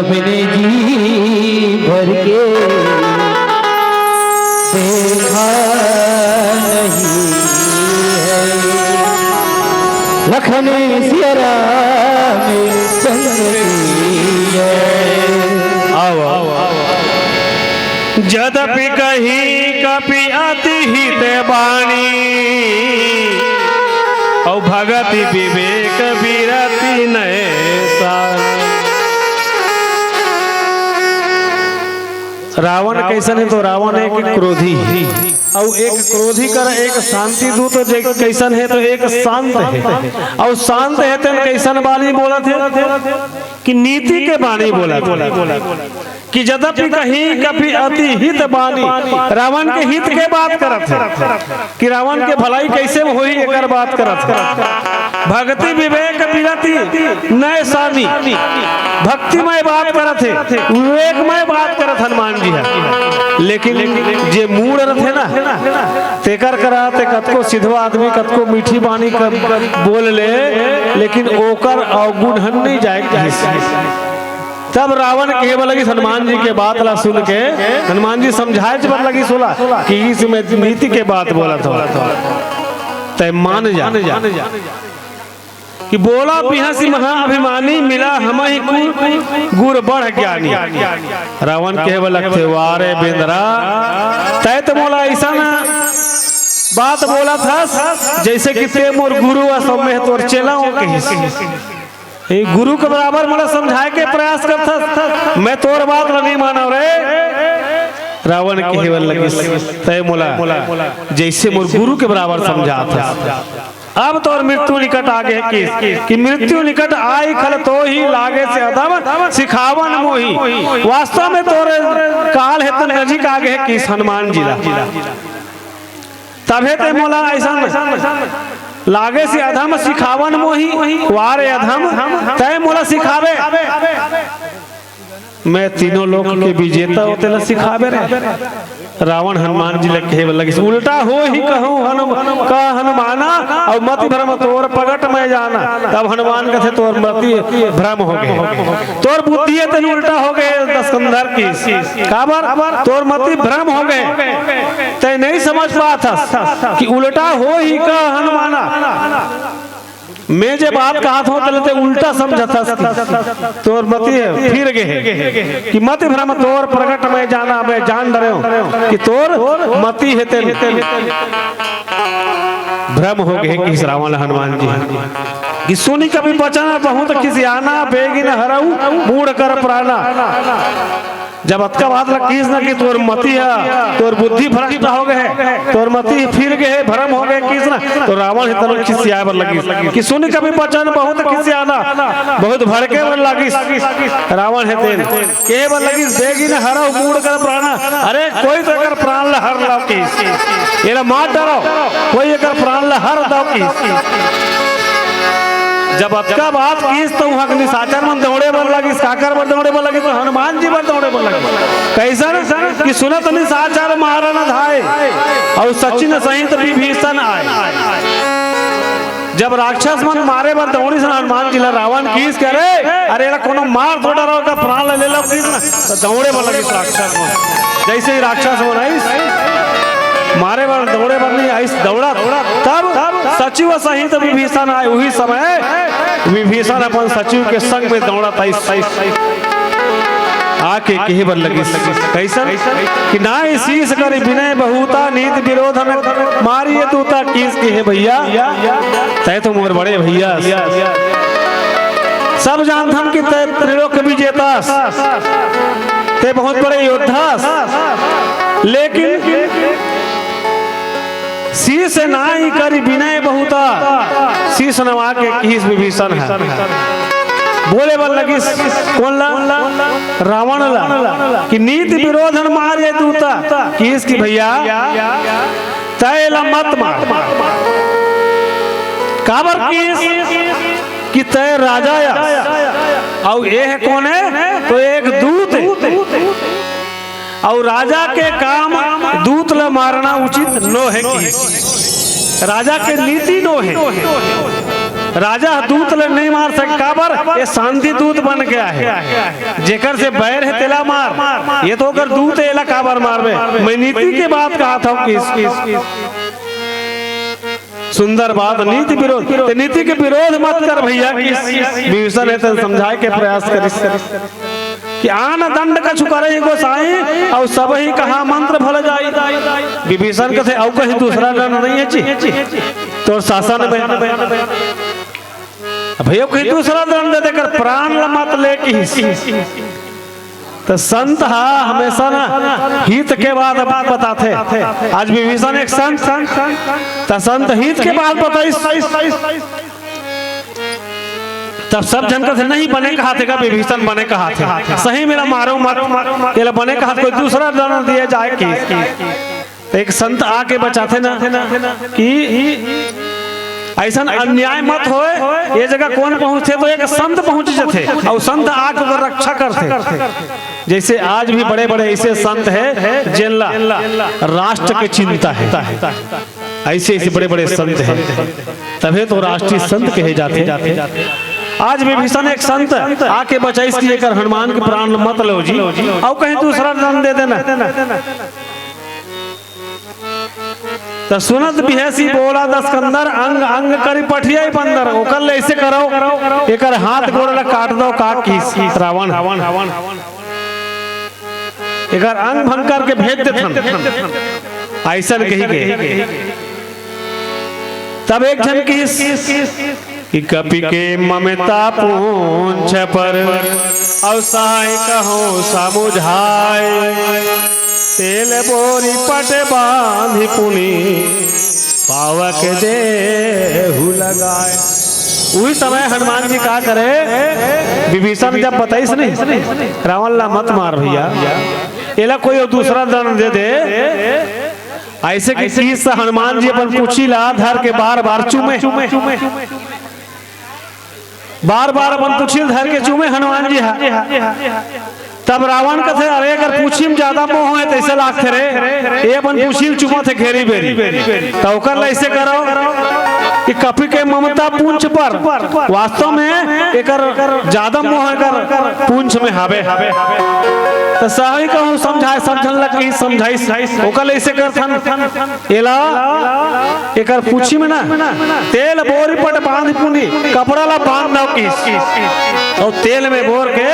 मैंने जी भर के देखा नहीं है। लखन सिया राम चंद्र की जय। आओ, आओ, आओ। जदपि कही कपि अति हित बानी, अउ भगति विवेक बिरति नय सानी। रावण कइसन हे तो रावण एक क्रोधी हे, अउ एक क्रोधी कर एक शांति दूत, जे कइसन हे तो एक शांत हे, अउ शांत हे तेन कइसन बानी बोलत हे कि नीति के बानी बोलत हे। कि जदपि कही कपि अति हित बानी, रावण के हित के बात करत हे कि रावण के भलाई कइसे होही, एकर बात करत हे। भगति विवेक बिरति नय सानी, भक्तिमय बात करत हे, विवेकमय बात करत हनुमान जी हे। लेकिन जे मूढ़ रथे ना, तेकर करा ते कतको सिधवा आदमी कतको मीठी बानी कर बोल ले, लेकिन ओकर अवगुण हन नहीं जाए कहिस। तब रावण कहे बर लगिस, हनुमान जी के बात ला सुन के हनुमान जी समझाए बर लगिस ओला कि इसमें नीति के बात बोलत हो, तय मान जा कि बोला बिहसी महाअभिमानी, मिला हमहि कु गुर बड़ ज्ञानी। रावण कहे बर लगथे, "वाह रे बेंदरा, तय तो मोला ऐसा ना बात बोलत हस, जैसे कि ते मोर गुरु अस, मैं तोर चेला हूँ," कहिस। ए गुरु के बराबर मोला समझाए के प्रयास करथस, मैं तोर बात ला नहीं मानव रे। रावण कहे बर लगिस, "तय मोला जैसे मोर गुरु के बराबर समझात हस।" अब तोर मृत्यु निकट आ गे किस, कि मृत्यु निकट आई खल तो ही लागे से अधम सिखावन मोही। वास्तव में तोर काल हे त नजीक आ गे किस हनुमान जी ला। तभे ते मोला ऐसा लागे से अधम सिखावन मोही, वारे अधम, तय मोला सिखावे। मैं तीनों लोक के विजेता हो, तेला सिखावे रे। रावण हनुमान जी ले कहे लगिस, "उल्टा होही कहूँ हनुम-, कह हनुमाना, अउ मति भ्रम तोर प्रगट मैं जाना।" तब हनुमान कथे, "तोर मति भ्रम हो गे, तोर बुद्धि हे तेन उल्टा हो गे, दसकंधर की। काबर? तोर मति भ्रम हो गे, तय नहीं समझ पात हस कि उल्टा होही कह हनुमाना।" मैं जे बात कहत हूँ, तेला ते उल्टा समझत हस कि तोर मति हे, फिर गे हे कि मति भ्रम तोर प्रगट मैं जाना, मैं जान डरे हूँ कि तोर मति हे तेन भ्रम हो गे हे किस रावण हनुमान जी कि सुनि कपि बचन बहुत खिसियाना, बेगिन हरऊ मूढ़ कर प्राणा। जब अतका बात ला किस ना कि तोर मति हे, तोर बुद्धि भ्रष्ट हो गे हे, तोर मति फिर गे हे, भ्रम हो गे किस ना, तो रावण हे तेन खिसियाए बर लगिस कि सुनि कपि बचन बहुत खिसियाना, बहुत भड़के बर लगिस। रावण हे तेन कहे बर लगिस, "बेगिन हरऊ मूढ़ कर प्राणा।" अरे कोई तो एकर प्राण ला हर लाव किस, एला मार डारो, कोई एकर प्राण ला हर दाव किस। जब अतका बात किस तो उहाँ के निशाचर मन दौड़े बर लगिस। काकर बर दौड़े बर लगिस? तो हनुमान जी बर दौड़े बर लगिस। कइसन कि सुनत निशाचर मारन धाय, अउ सचिव सहित विभीषण आय। जब राक्षस मन मारे बर दौड़िस ना हनुमान जी ला, रावण किस के, "अरे, अरे, एला कोनो मार तो डरो, एकर प्राण ला ले लो," किस ना, तो दौड़े बर लगिस राक्षस मन। जैसे ही राक्षस मन आइस, मारे बर दौड़े बर नहीं आइस, दौड़त, तब सचिव सहित विभीषण आय। उही समय विभीषण अपन सचिव के संग में दौड़त आइस। आके कहे बर लगिस, कइसन कि नाहीं शीश करि बिनय बहुता, नीति विरोधन मारिये दूता। किस कहे, "भैया, तय तो मोर बड़े भैया, सब जानथन कि तय त्रिलोक विजेता, तय बहुत बड़े योद्धा, लेकिन शीश नाहीं करि बिनय बहुता।" शीश नवा के किस विभीषण हे, बोले बर लगिस कोन ला? रावण ला, कि "नीति विरोधन मारिये दूता।" किस कि भैया, तय एला मत मार। काबर किस कि तय राजा या, अउ एह कोन हे? तो एक दूत हे। अउ राजा के काम दूत ल मारना उचित नो हे कि राजा के नीति नो हे। राजा ह दूत ल नइ मार सके, काबर? ये शांति दूत बन के आहे। जेकर से बैर हे, तेला मार। ये तो ओकर दूत हे, एला काबर मारबे? मैं नीति के बात कहत हंव कि सुंदर बात, नीति विरोध। ते नीति के विरोध मत कर भैया, कि विभीषण हे तेन समझाए के प्रयास करिस कि आन दंड कछु करहि गोसाई, अउ सबहि कहा मंत्र फल जाई। विभीषण कथे, अउ कहीं दूसरा दंड नइ हे जी तोर शासन में? भैया, कहीं दूसरा दंड दे दे, एकर प्राण ल मत ले किहिस। त संत ह हमेशा ना हित के बात बताथे। आज विभीषण एक संत, त संत हित के बात बताइस। तब सब झन कथे, नहीं, बने कहाथे का विभीषण, बने कहाथे, सही में एला मारो मत, एला बने कहाथे, कोई दूसरा दंड दिया जाए कि। त एक संत आके बचाथे ना कि अइसन अन्याय मत होय। ये जगह कौन पहुंचथे, तो एक संत पहुंच जथे अउ संत आके ओकर रक्षा करथे। जैसे आज भी बड़े-बड़े ऐसे संत हे जेन ला राष्ट्र के चिंता हे, ऐसे-ऐसे बड़े-बड़े संत हे, तभे तो राष्ट्रीय संत कहे जाथे। आज विभीषण एक संत आके बचाइस कि एकर हनुमान के प्राण मत लो जी, अउ कहीं दूसरा दंड दे देना। त सुनत बिहसी बोला दस कंदर, अंग अंग करि पठियाइ बंदर। ओकर ले अइसे करव, एकर हाथ गोड़ ल काट दव, का किहिस रावण, एकर अंग भंग करके भेज देथन, अइसन कहिके। तब एक झन किहिस कि कपि के ममता पूंछ पर, अउ साई कहूँ समुझाय। तेल बोरी पट बांधि पुनि, पावक देहु लगाय। उही समय हनुमान जी का करे, विभीषण जब बताइस नहीं, रावण ला मत मार भैया, एला कोई अउ दूसरा दंड दे दे। अइसे कि किहिस हनुमान जी अपन पूछी ला धर के बार बार चूमे, बार बार अपन पूछी ल धर के चूमे हनुमान जी हा। तब रावण कथे, अरे, एकर पूछी में ज्यादा मोह हे, तइसे लागथे रे, ये अपन पूछी ल चूमथे घेरी बेरी। त ओकर ल अइसे करव कि कपि के ममता पूंछ पर, वास्तव में एकर ज्यादा मोह एकर पूंछ में हावे। त साई कहूँ समुझाय, सब झन ल कहीं समझाइस, ओकर ल अइसे करथन, एला, एकर पूछी में ना तेल बोरी पट बांधि पुनि, कपड़ा ला बांध दव किहिस, अउ तेल में बोर के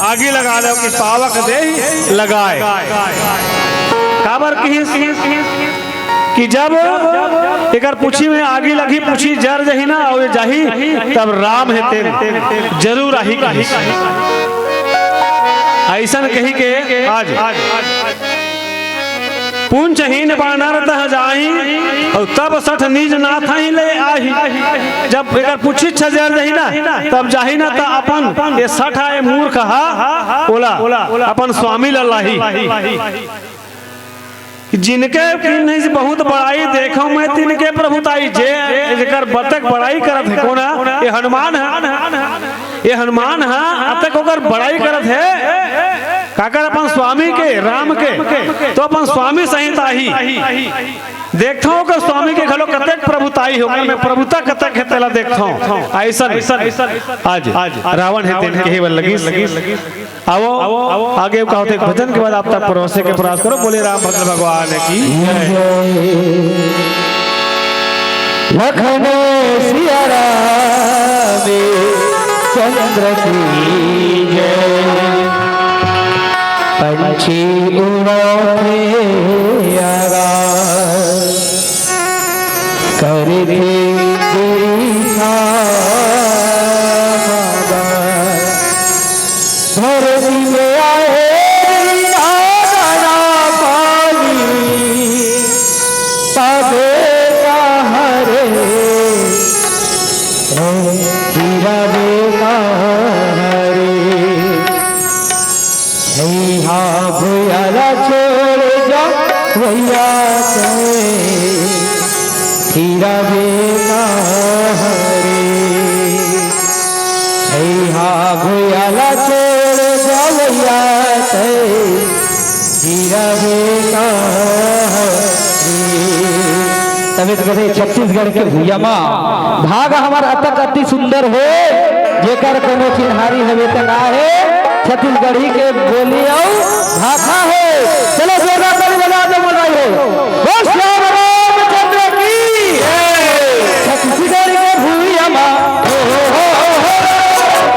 आगी लगा दव किहिस, पावक देहि लगाय। काबर किहिस कि जब एकर पूछी में आगी लगही, पूछी जर जही ना, अउ ये जाही, तब राम हे तेन जरूर आही किहिस। अइसन कहिके आज पूंछहीन बानर तह जाही, अउ तब सठ निज नाथहि ले आही। जब एकर पूछी छजर जाही ना, तब जाही ना, त अपन ये सठ आए मूर्ख हा, ओला अपन स्वामी ला लाही। जिनके किन्हीं से बहुत बड़ाई देखव मैं, तिनके प्रभुताई। जे जेकर बतक बड़ाई करत हे कोन हा, ये हनुमान हा। ये हनुमान हा, अतक ओकर बड़ाई करत हे। काकर? अपन स्वामी के, राम के, तो अपन स्वामी सहित आही। देखथव ओकर स्वामी के घलो कतेक प्रभुताई हे, ओकर में प्रभुता कतेक हे, तेला देखथव। अइसन आज रावण हे तेन कहे बर लगिस। आवव, आगे का होथे, भजन के बाद आप तक परोसे के प्रयास करव। बोले रामभद्र भगवान की जय। लखन सिया राम चंद्र की जय। पंछी उड़ावे आकाश, करते बिरथा बाबा। धरती में आए दाना पानी, पावे का हरे, हीरा बेका हरे। हैया भुयाला छोड़ जा, भैया तय हीरा बेका हरे। हैया भुयाला छोड़ जा, भैया तय हीरा बेका हरे। छत्तीसगढ़ के भुइयां म भाग हमर अतक अति सुंदर हे, जेकर कोनो चिन्हारी हवे त ना हे। छत्तीसगढ़ी के बोली अउ भाखा हे। चलो जोरदार ताली बजा दो, बोल भाई हो। बोल श्याम रामचंद्र की। छत्तीसगढ़ के भुइयां म, हो, हो, हो, हो, हो।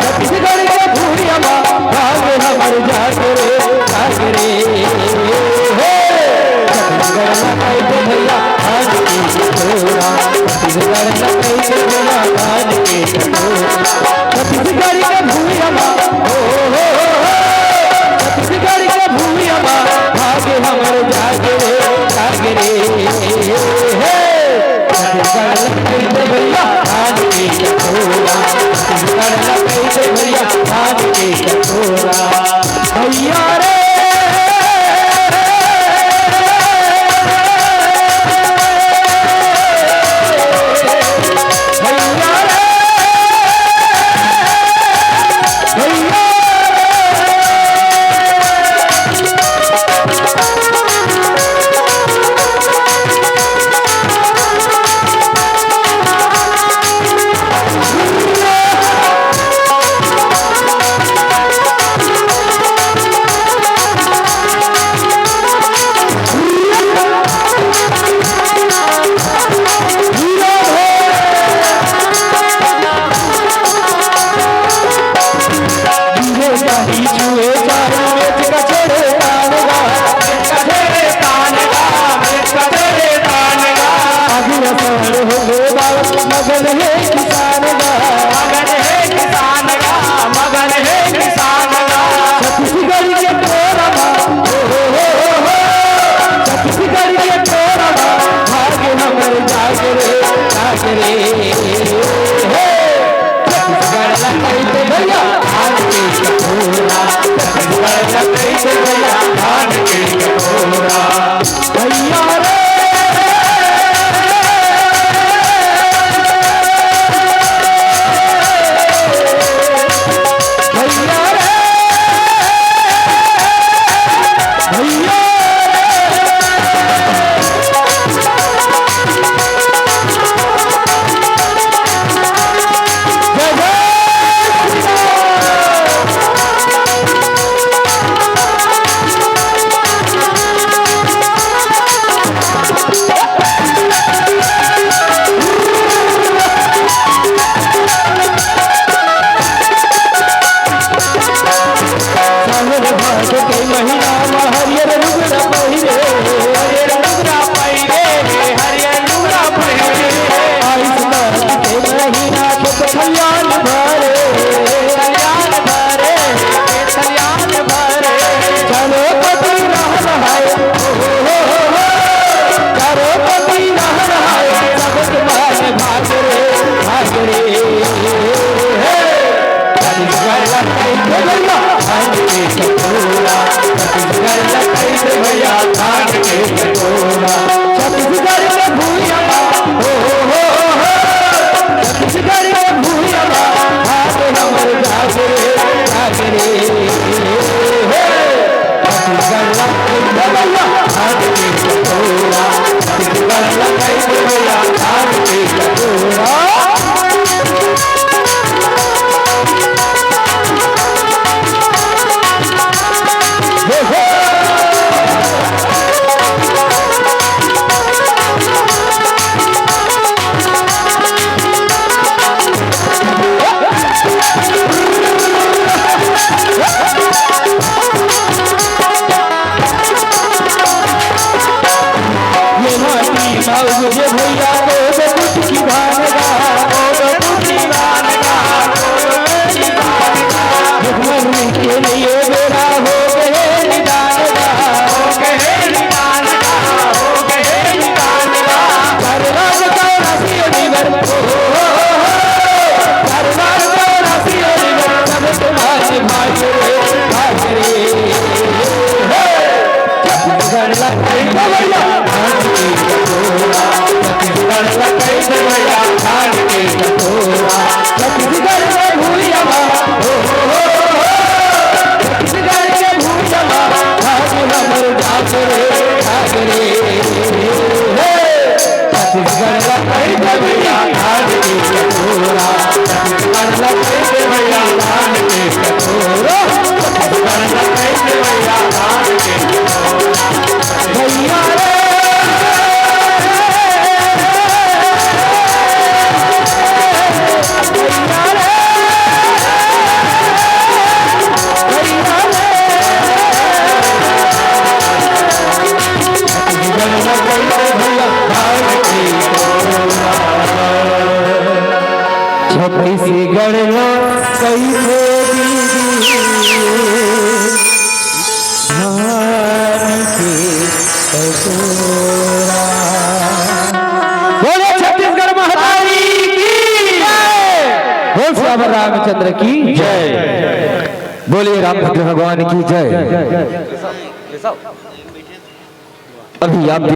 छत्तीसगढ़ के भुइयां म भाग हमर जागे रे, जागे रे। हे, छत्तीसगढ़ ला कहि दे भैया आज के कटोरा, छत्तीसगढ़ ला कहि दे भैया आज के कटोरा। छत्तीसगढ़ के भुइयां म, हो, हो, हो, हो, छत्तीसगढ़ के भुइयां म भाग हमर जागे रे, जागे रे। हे, छत्तीसगढ़ ला कहि दे भैया आज के कटोरा, छत्तीसगढ़ ला कहि दे भैया आज के कटोरा। भैया रे, भैया रे, भैया रे। मगन हे किसान गा, मगन हे किसान गा, मगन हे किसान गा। छत्तीसगढ़ के टोरा मा, हो, हो, हो, हो, हो। छत्तीसगढ़ के टोरा मा, भाग हमर जागे रे, जागे रे। हे, छत्तीसगढ़ ला कहि दे भैया, आज के कटोरा। छत्तीसगढ़ ला कहि दे भैया, आज के कटोरा। भैया रे, भैया रे, भैया रे। जय जय श्री राम। सावन भादो के महीना म हरियर लुगरा पहिरे, हरियर लुगरा पहिरे, हरियर लुगरा पहिरे। आइस मास के महीना खेत खलियान भरे, खलियान भरे, खेत खलियान भरे। चारो पति रहल है, हो, हो, हो, हो, हो। चारो पति रहल है, सबके मन भाग रे, भाग रे। हे। छत्तीसगढ़ ला कहि दे भैया, धान के कटोरा। छत्तीसगढ़ ला कहि दे भैया, धान के कटोरा। छत्तीसगढ़ के भुइयां मा, हो, हो, हो, हो, हो। छत्तीसगढ़ के भुइयां मा, भाग हमर जागे रे, जागे रे। हे। छत्तीसगढ़ ला कहि दे भैया, धान के कटोरा। छत्तीसगढ़ ला कहि दे भैया, धान के कटोरा। ये माटी मा उगे भैया, ओ दो कुछ की भान गा, ओ दो कुछ की भान गा, ओ दो कुछ की भान गा। भुखमरी के लिए बेरा हो गए निदान गा, हो गए निदान गा, हो गए निदान गा। करवार का राशि निवर, ओ हो हो हो हो। करवार का राशि निवर, सब तुम्हारे भाग रे, भाग रे। हे। छत्तीसगढ़ ला कहि दे भैया, धान के कटोरा। छत्तीसगढ़ ला कहि दे भैया, धान के कटोरा। छत्तीसगढ़ के भुइयां मा, हो, हो, हो, हो, हो। छत्तीसगढ़ के भुइयां मा, भाग हमर जागे रे, जागे रे। हे। छत्तीसगढ़ छत्तीसगढ़ ला कइसे दीदी धान के कटोरा। बोले छत्तीसगढ़ महतारी की जय। बोल सियावर रामचंद्र की जय। बोलिए रामभद्र भगवान की जय। अभी आप